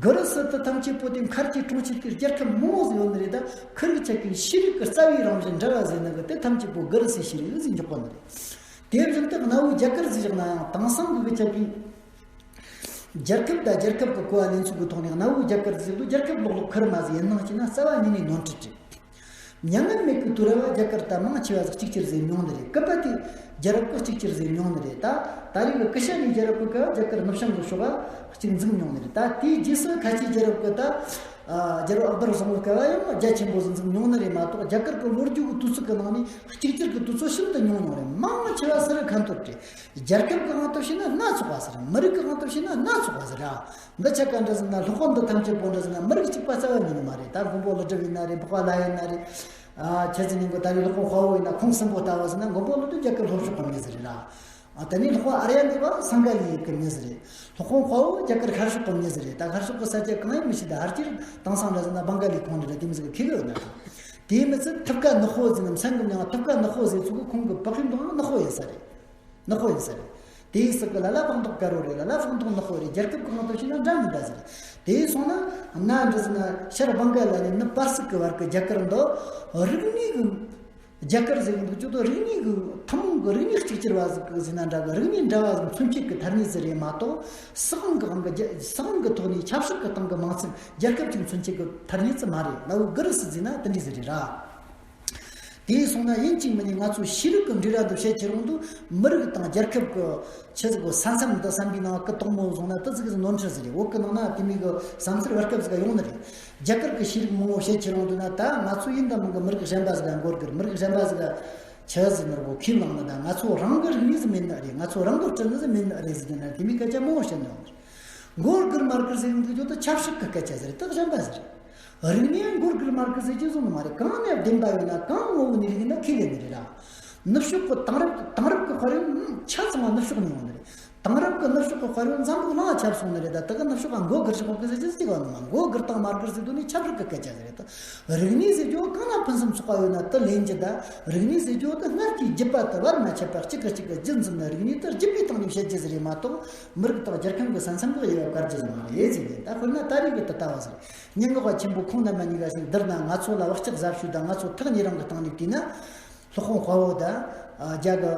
གུ་རུ་སུ་དེ་ཐམས་ཅད་པོ་དེ་མཁར་གྱི་གྲོང་ཁྱེར་གྱི་རྒྱལ་ཁབ་མང་བོ་ཟིག་ཡོད་ནི་རེད། ད་ཁུར་གི་ཆ་གི་ཤེས་རིག་གི་རྩ་བའི་རང་བཞིན་འདྲ་བ་ཟིག་ནི་གི་དེ་ཐམས་ཅད་པོ་གུ་རུ་སུའི་ཤེས་རིག་ཟིག་འཇོག་གོ་ནི་རེད། དེ་བཞིན་དུ་གནའ་བོའི་རྒྱ་གར་ཟིག་བཞག་ན་ཡང་དེང་སང་གི་གི་ཆ་གི་རྒྱལ་ཁབ་དང་རྒྱལ་ཁབ་ཀྱི་གོ་བ་ལེན་ཚུལ་གྱི་ཐོག་ནས་གནའ་བོའི་རྒྱ་གར་ཟེར་དུས་རྒྱལ་ཁབ་ལོག་ལོག་ཁུར་མ་ཟིག་ཡིན་ནང་བྱས་ན་རྩ་བ་ཉིད་ནས་ནོར་འཁྲུལ་རེད། མྱ་ངན་མེད་ཀྱི་དུས་རབས་བ་རྒྱ་གར་ད་མང་ཆེ་བ་ཟིག་གཅིག་གྱུར་ཟིག་མྱོང་ནི་རེད། སྐུད་པ་དེ་རྒྱལ་རབས་ཀྱི་གཅིག་གྱུར་ཟིག་མྱོང་ནི་རེད། ད་ད་རེས་ཀྱི་ཀུ་ཤ་ནའི་རྒྱལ་རབས་ཀྱི་སྐབས་རྒྱ་གར་ནུབ་བྱང་གི་ཕྱོགས་ལ་གཅིག་འཛུགས་མྱོང་ནི་རེད། ད་དེའི་རྗེས་སུ་ཁ་ཆེའི་རྒྱལ་རབས་ཀྱི་ད་ཨ་རྒྱལ་རབས་ཨག་བར་བཟང་བོའི་སྐབས་ལ་ཡང་རྒྱ་ཆེན་པོ་ཟིག་འཛུགས་མྱོང་ནི་རེད་མ་གཏོགས། རྒྱ་གར་གྱི་ལོ་རྒྱུས་ཀྱི་དུས་ཚིགས་ཀྱི་ནང་ནས་གཅིག་གྱུར་གྱི་དུས་ཚོད་ཤིན་ཏུ་ཉུང་ཉུང་རེད། མང་ཆེ་བ་སུ་རུ་ཁ་འཐོར་རེད། རྒྱལ་ཁབ་ཀྱི་དབང་དུ་བྱས་ན་སྣ་ཚོགས་པ་ཟེར། མི་རིགས་ཀྱི་དབང་དུ་བྱས་ན་སྣ་ཚོགས་པ་ཟེར་ར། འདི་ཆ་ག་འདྲ་ཟེར་ན། སློབ་དཔོན་འདི་ཐམས་ཅད་པོ་འདྲ་ཟེར་ན་མི་རིགས་གཅིག་པ་རྩ་བ་ཉིད་ནས་མ་རེད། ད་མགོན་པོ་ཀླུ་སྒྲུབ་ཡིན་ན་རེད། འཕགས་པ་ལྷ་ཡིན་ན་རེད། ཨ་ཁྱེད་ཚོ་ནི་མགོ་ད་རེས་སློབ་དཔོན་དཔའ་བོ་ཡིན་ན་ཁོང་གསུམ་པོ་ལྟ་བུ་ཟེར་ན་མགོན་པོ་ཀླུ་སྒྲུབ་རྒྱ་གར་ལྷོ་ཕྱོགས་ཀྱི་མི་ཟིག་རེད་ར། ཨ་དེ་ནས་སློབ་དཔོན་ཨཱརྱ་དེ་བ་སིང་ག་ལའི་ཡུལ་གྱི་མི་ཟིག་རེད། སློབ་དཔོན་དཔའ་བོ་རྒྱ་གར་ཤར་ཕྱོགས་ཀྱི་མི་ཟིག་རེད། ད་ཤར་ཕྱོགས་ཀྱི་ས་ཆ་གང་ཡིན་མི་ཤེས། ད་ཕལ་ཆེར་དེང་སང་འདྲ་ཟེར་ན་བང་ག་ལི་ཁོངས་འདྲ་དེ་མི་ཟིག་གི་ཁེ་གི་ཡོད་ན། དེ་མི་ཚད་ཐུབ་དཀའ་ནག་པོ་ཟེར་ན། མཚན་གི་མྱིང་ཐུབ་དཀའ་ནག་པོ་ཟེར་ཚུལ་གི་ཁོང་གི་བག་ཡོད་འདུག་ན་ནག་པོ་ཡིན་ས་རེད། ནག་པོ་ཡིན་ས་རེད། དེའི་སྲིད་གི་ལ་ལ་ཕག་མདོག་དཀར་པོ་རེད། ལ་ལ་ཕག་མདོག་ནག་པོ་རེད། རྒྱལ་ཁབ་གི་དབང་དུ་བྱས་ན་འདྲ་མི་འདྲ་ཟེར། དེ་སོང་ན་གནའ་འདྲ་ཟེར་ན་ཤར་བང་ག་ལ་ནས་ནུབ་པ་སིག་གི་བར་གི་རྒྱ་གར་འདི་རིག་གནས་གི་རྒྱ་གར་ཟེར་གི་འདུག་རྒྱུ་དུ་རིག་གནས་གི་ཐུན་མོང་གི་རིག་གནས་གཅིག་གྱུར་བ་ཟིག་གི་ཟེར་ན་འདྲ་གི། རིག་གནས་འདྲ་བ་ཟིག་མཚོན་བྱེད་གི་ཐ་སྙད་ཟིག་རེད་མ་གཏོགས། སྲིད་དབང་གི་དབང་གི་རྒྱ་སྲིད་དབང་གི་ཐོག་ནས་ཆབ་སྲིད་གི་སྟེང་གི་མིང་ཚིག་རྒྱལ་ཁབ་ཅིག་མཚོན་བྱེད་གི་ཐ་སྙད་ཟིག་མ་རེད། གནའ་བོའི་གུ་རུ་སུ་ཟེར་ན་དེ་འདྲ་ཟིག་རེད་ར། དེ་སོང་ན་ཡིན་གཅིག་མིན་གཉིས་ང་ཚོ་ཤེས་རིག་གི་འབྲེལ་བ་འདི་བཤད་ཁྱེར་ཡོང་དུས། མི་རིགས་དང་རྒྱལ་ཁབ་ཀྱི་ཆི་ཟིག་གི་ས་མཚམས་འདི་བསམ་པའི་ནང་སྐུ་དོག་མོ་བཟུང་ན་དེ་ཟིག་གི་ནོར་འཁྲུལ་ཟིག་རེད། བོད་ཀྱི་ནང་ན་དེ་མོ་གི་བསམ་ཚུལ་བར་སྐབས་ཟིག་ཡོང་ནི་རེད། རྒྱ་གར་གྱི་ཤེས་རིག་མང་བོ་བཤད་ཁྱེར་ཡོང་དུས་ན། ད་ང་ཚོ་ཡིན་ད་མིན་གི་མི་རིགས་གཞན་པ་ཟིག་ག་མགོ་སྒུར། མི་རིགས་གཞན་པ་ཟིག་ག་ཆི་ཟིག་ནོར་གོ་ཁས་བླངས་ན། ད་ང་ཚོ་རང་གི་རིག་གནས་ཟིག་མེད་ནི་རེད། ང་ཚོ་རང་གི་སྤྲུལ་ནི་ཟིག་མེད་ནི་རེད་ཟེར་དུས་ན། དེ་མོ་སྐད་ཆ་མང་བོ་བཤད་ནི་ཡོང་ནི་རེད། མགོ་སྒུར་མ་སྒུར་ཟེར་གི་འདུག་རྒྱུ་དེ་ཆབ་སྲིད་ཀྱི་སྐད་ཆ་ཟིག་རེད། དེ་གཞན་པ་ཟིག་རེད། རིག་གནས་མགོ་སྒུར་མ་སྒུར་ཟེར་རྒྱུ་བཟོ་ནི་མ་རེད། གང་ནས་བདེན་པ་ཡོད་ན་གང་ངོ་བོ་ནས་རིག་ན་ཁས་ལེན་ནི་རེད་ལ། ནུབ་ཕྱོགས་ཀྱི་དེང་རབས་དེང་རབས་ཀྱི་དཔལ་ཡོན་ཆ་ཚང་བ་ནུབ་ཕྱོགས་ནས་ཡོང་ནི་རེད། དེང་རབས་ཀྱི་ནུབ་ཕྱོགས་ཀྱི་དཔལ་ཡོན་འཛམ་བུ་གླིང་ང་ཁྱབ་སོང་ནི་རེད། ད་དེ་གི་ནུབ་ཕྱོགས་ཀ་མགོ་སྒུར་ཤོག་གི་ཟེར་རྒྱུ་ཟིག་ག་ནི་མ། མགོ་སྒུར་དང་མ་སྒུར་ཟེར་དུས་ནི་ཆབ་སྲིད་ཀྱི་སྐད་ཆ་ཟིག་རེད། ད་རིག་གནས་ཟེར་རྒྱུ་གང་ན་ཕུན་སུམ་ཚོགས་པ་ཡོད་ན་དེ་ལེན་རྒྱུ། ད་རིག་གནས་ཟེར་རྒྱུ་དེ་སྔར་གྱི་བརྒྱུད་པ་དེ་བར་མ་ཆད་པར་གཅིག་གིས་གཅིག་གི་རྒྱུད་འཛིན་ནི། རིག་གནས་དེ་བརྒྱུད་པའི་སྟེང་ནས་བཤད་རྒྱུ་ཟིག་རེད་མ་གཏོགས། མི་རིགས་དང་རྒྱལ་ཁམས་ཀྱི་ས་མཚམས་ཀྱི་དབྱེ་བ་བཀར་རྒྱུ་ཟིག་མ་རེད་ཟེར་ནས། ད་དཔེར་ན་ད་རེས་ཀྱི་དེ་ལྟ་བུ་ཟིག་རེད། སྙན་ངག་པ་ཆེན་པོ་ཁོང་རྣམ་པ་གཉིས་ཀ་ཞིག་བསྡུར་ན། ང་ཚོ་ལ་བག་ཆགས་ཟབ་ཤོས་དང་ང་ཚོ་ཐག་ཉེ་རིང་གི་སྟེང་ནས་བལྟས་ན། སློབ་དཔོན་དཔའ་བོ་དང་། ཨ། རྒྱ་གི་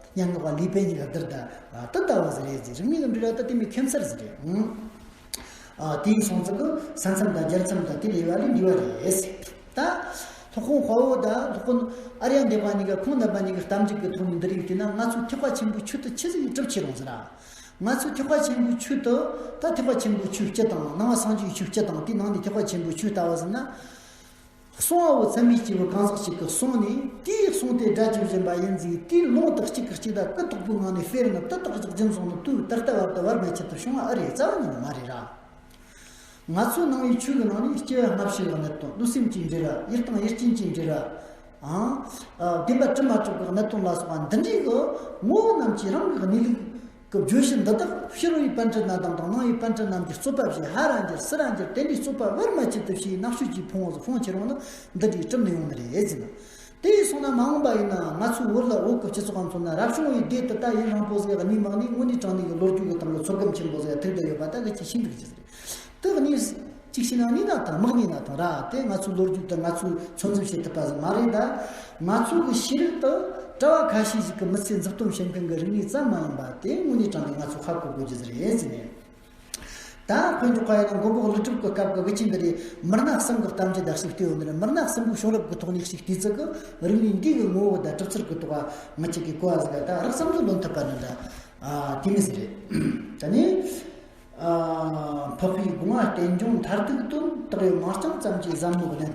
སྙན་ངག་པ་ལི་པན་གཉིས་ཀ་བསྡུར་ད། ཨ། དེ་ལྟ་བུ་ཟིག་རེད་ཟེར། རིག་གནས་ཀྱི་འབྲེལ་བ་ད་དེ་མོ་ཁྱད་མཚར་ཟིག་རེད། ཨང་། ཨ། དེ་ཡིན་སོང་ཙང་གི་ས་མཚམས་དང་རྒྱལ་མཚམས་དང་དེ་ལས་བ་ལས་འདྲ་བ་རེད་ཟེར། ད་སློབ་དཔོན་དཔའ་བོ་དང་སློབ་དཔོན་ཨཱརྱ་དེ་བ་གཉིས་ཀ་ཁོང་རྣམ་པ་གཉིས་ཀྱི་གཏམ་རྒྱུད་ཀྱི་ཐོག་ནས་འདི་རིགས་བལྟས་ན། ང་ཚོའི་ཐེག་པ་ཆེན་པོའི་ཆོས་དེ་ཆི་ཟིག་གིས་གྲུབ་ཁྱེར་ཡོང་ཟེར་ར། ང་ཚོའི་ཐེག་པ་ཆེན་པོའི་ཆོས་དེ། ད་ཐེག་པ་ཆེན་པོའི་ཆོས་སྤྱི་དང་། ནང་པ་སངས་རྒྱས་ཆོས་སྤྱི་དང་། དེའི་ནང་ནས་ཐེག་པ་ཆེན་པོའི་ཆོས་ལྟ་བུ་ཟེར་ན། གསང་བ་པོ་ཚད་མེད་སྐྱེས་བུ་གང་ཟག་ཅིག་གིས་གསུངས་ནས། དེའི་གསུང་དེ་སྒྲ་ཇི་བཞིན་པ་ཡིན་ཟེར། དེའི་ལུང་དེ་གཅིག་གིས་གཅིག་ད་ཀུན་རྟོག་པོའི་ངང་ནས་སྤེལ་ནས། དེ་དག་ཅིག་རྒྱུན་སོང་ནས། དུས་ད་ལྟ་བར་དུ་བར་མ་ཆད་དུ་བྱུང་བ་ཨེ་རེད། རྩ་བ་ཉིད་ནས་མ་རེད་ར། ང་ཚོའི་ནང་པའི་ཆོས་ཀྱི་ནང་ནས་སྐྱེ་བ་སྔ་ཕྱི་ཡི་གནད་དོན། གནོད་སེམས་ཀྱི་འབྲེལ་བ། ཡུལ་དང་ཡུལ་ཅན་གྱི་འབྲེལ་བ། ཨང་། ཨ། བདེན་པ་གྲུབ་མ་གྲུབ་ཀྱི་གནད་དོན་ལ་སོགས་པ་འདི་འདྲའི་གི་ངོ་བོ་རྣམས་ཀྱི་རང་གི་གནས་ལུགས་ཀྱི་བརྗོད་གཞི་འདི་དག་ཕྱི་རོལ་པའི་པཎ་ཌི་ཏ་རྣམས་དང་ནང་པའི་པཎ་ཌི་ཏ་རྣམས་ཀྱིས་རྩོད་པ་བྱས། ཧ་ར་འགྱུར་སུ་ར་འགྱུར། དེ་འདྲའི་རྩོད་པ་བར་མ་ཆད་དུ་བྱས། ནག་ཤོས་ཀྱི་ཕུང་བོ་ཟིག་ཕུང་ཁྱེར་ཡོང་ན་འདི་འདྲའི་གྲུབ་ནི་ཡོང་ནི་རེད་ཟེར་ན། དེ་ཡིན་སོང་ན་མ་འོངས་པ་ཡིན་ན་ང་ཚོའི་བོད་ལ་བོད་ཀྱི་སྤྱི་ཚོགས་ཀ་མཚོན་ན། རབ་བྱུང་བའི་སྡེ་དེ་ད་ཡུན་རིང་པོ་ཟིག་གནས་མ་གནས་དངོས་གནས་དྲང་གནས་ཀྱི་ལོ་རྒྱུས་ཀྱི་སྟེང་གི་ཚོད་བགམ་ཆེན་པོ་ཟིག་ཐུག་བསྡད་ཡོད་པ་ད་གི་ཅིག་ཤེས་འདུག་ཅི་ཟེར། དེ་གཉིས་གཅིག་བྱས་ན་གནས་ན་ཐང་། མི་གནས་ན་ཐང་ར། དེ་ང་ཚོའི་ལོ་རྒྱུས་དེ་ང་ཚོས་ཚོད་འཛིན་བྱེད་ཐུབ་པ་ཟིག་མ་རེད། ད་ང་ཚོ་གི་ཤེས་རིག་དེ་གྲྭ་བ་ཁ་ཤས་ཤིག་གི་མི་ཚེ་མཛུབ་སྟོན་བྱེད་མཁན་གི་རིག་གནས་ཙམ་མ་ཡིན་པ་དེ་དངོས་གནས་དྲང་གནས་ང་ཚོས་ཧ་གོ་དགོས་རྒྱུ་ཟིག་རེད་ཟེར་ནས། ད་དཔེ་འཇོག་པ་ཡིན་ན་མགོན་པོ་ཀླུ་སྒྲུབ་ཀྱི་སྐབས་ཀྱི་དབུ་ཆེན་འདི་རེད། མི་སྣ་གསུམ་གྱི་གཏམ་རྒྱུད་དག་ཞིག་བལྟས་ཡོད་ནི་རེད། མི་སྣ་གསུམ་པོའི་བྱུང་རབས་ཀྱི་ཐོག་ནས་ཞིག་བལྟས་ཚུལ་གྱི་རིག་གནས་འདི་གི་ངོ་བོ་དང་གྲུབ་ཚུལ་གྱི་ཐོག་ང་ཅག་གིས་གོ་བ་ཟིག་ད་རགས་ཙམ་དུ་ལོན་ཐུབ་པ་ནི་འདྲ། ཨ། དེ་མི་ཟིག་རེད། ད་ནི། ཨ། འཕགས་པའི་དགོངས་པ་རྟེན་འབྱུང་མཐར་ཐུག་དོན། བཏགས་ཡོད། མིང་རྐྱང་ཙམ་གྱིས་ཟབ་མོ་གནོན།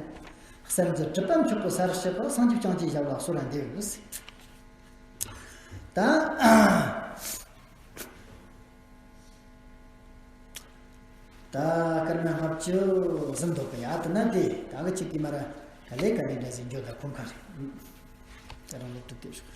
གསེར་མཛོད་གྲུབ་པ་མཆོག་གི་ས་རུ་གཤེགས་པ། སངས་རྒྱས་བསྐྱངས་ཀྱི་ཞབས་ལ་གསོལ་བ་འདེབས་ཡོད། ད། ད་སྐར་མ་ལྔ་བཅུ་ཟིན་འདུག་གི། ཡ་དེ་ན་དེ་ད་གི་ཅིག་གི་མ་ར་ག་ལེ་ག་ལེ་འདྲ་ཟིན་འཇོག་ད་ཁོམ་ཁ་རེད། ད་རང་ལོ་དུ་དེ་ཞོག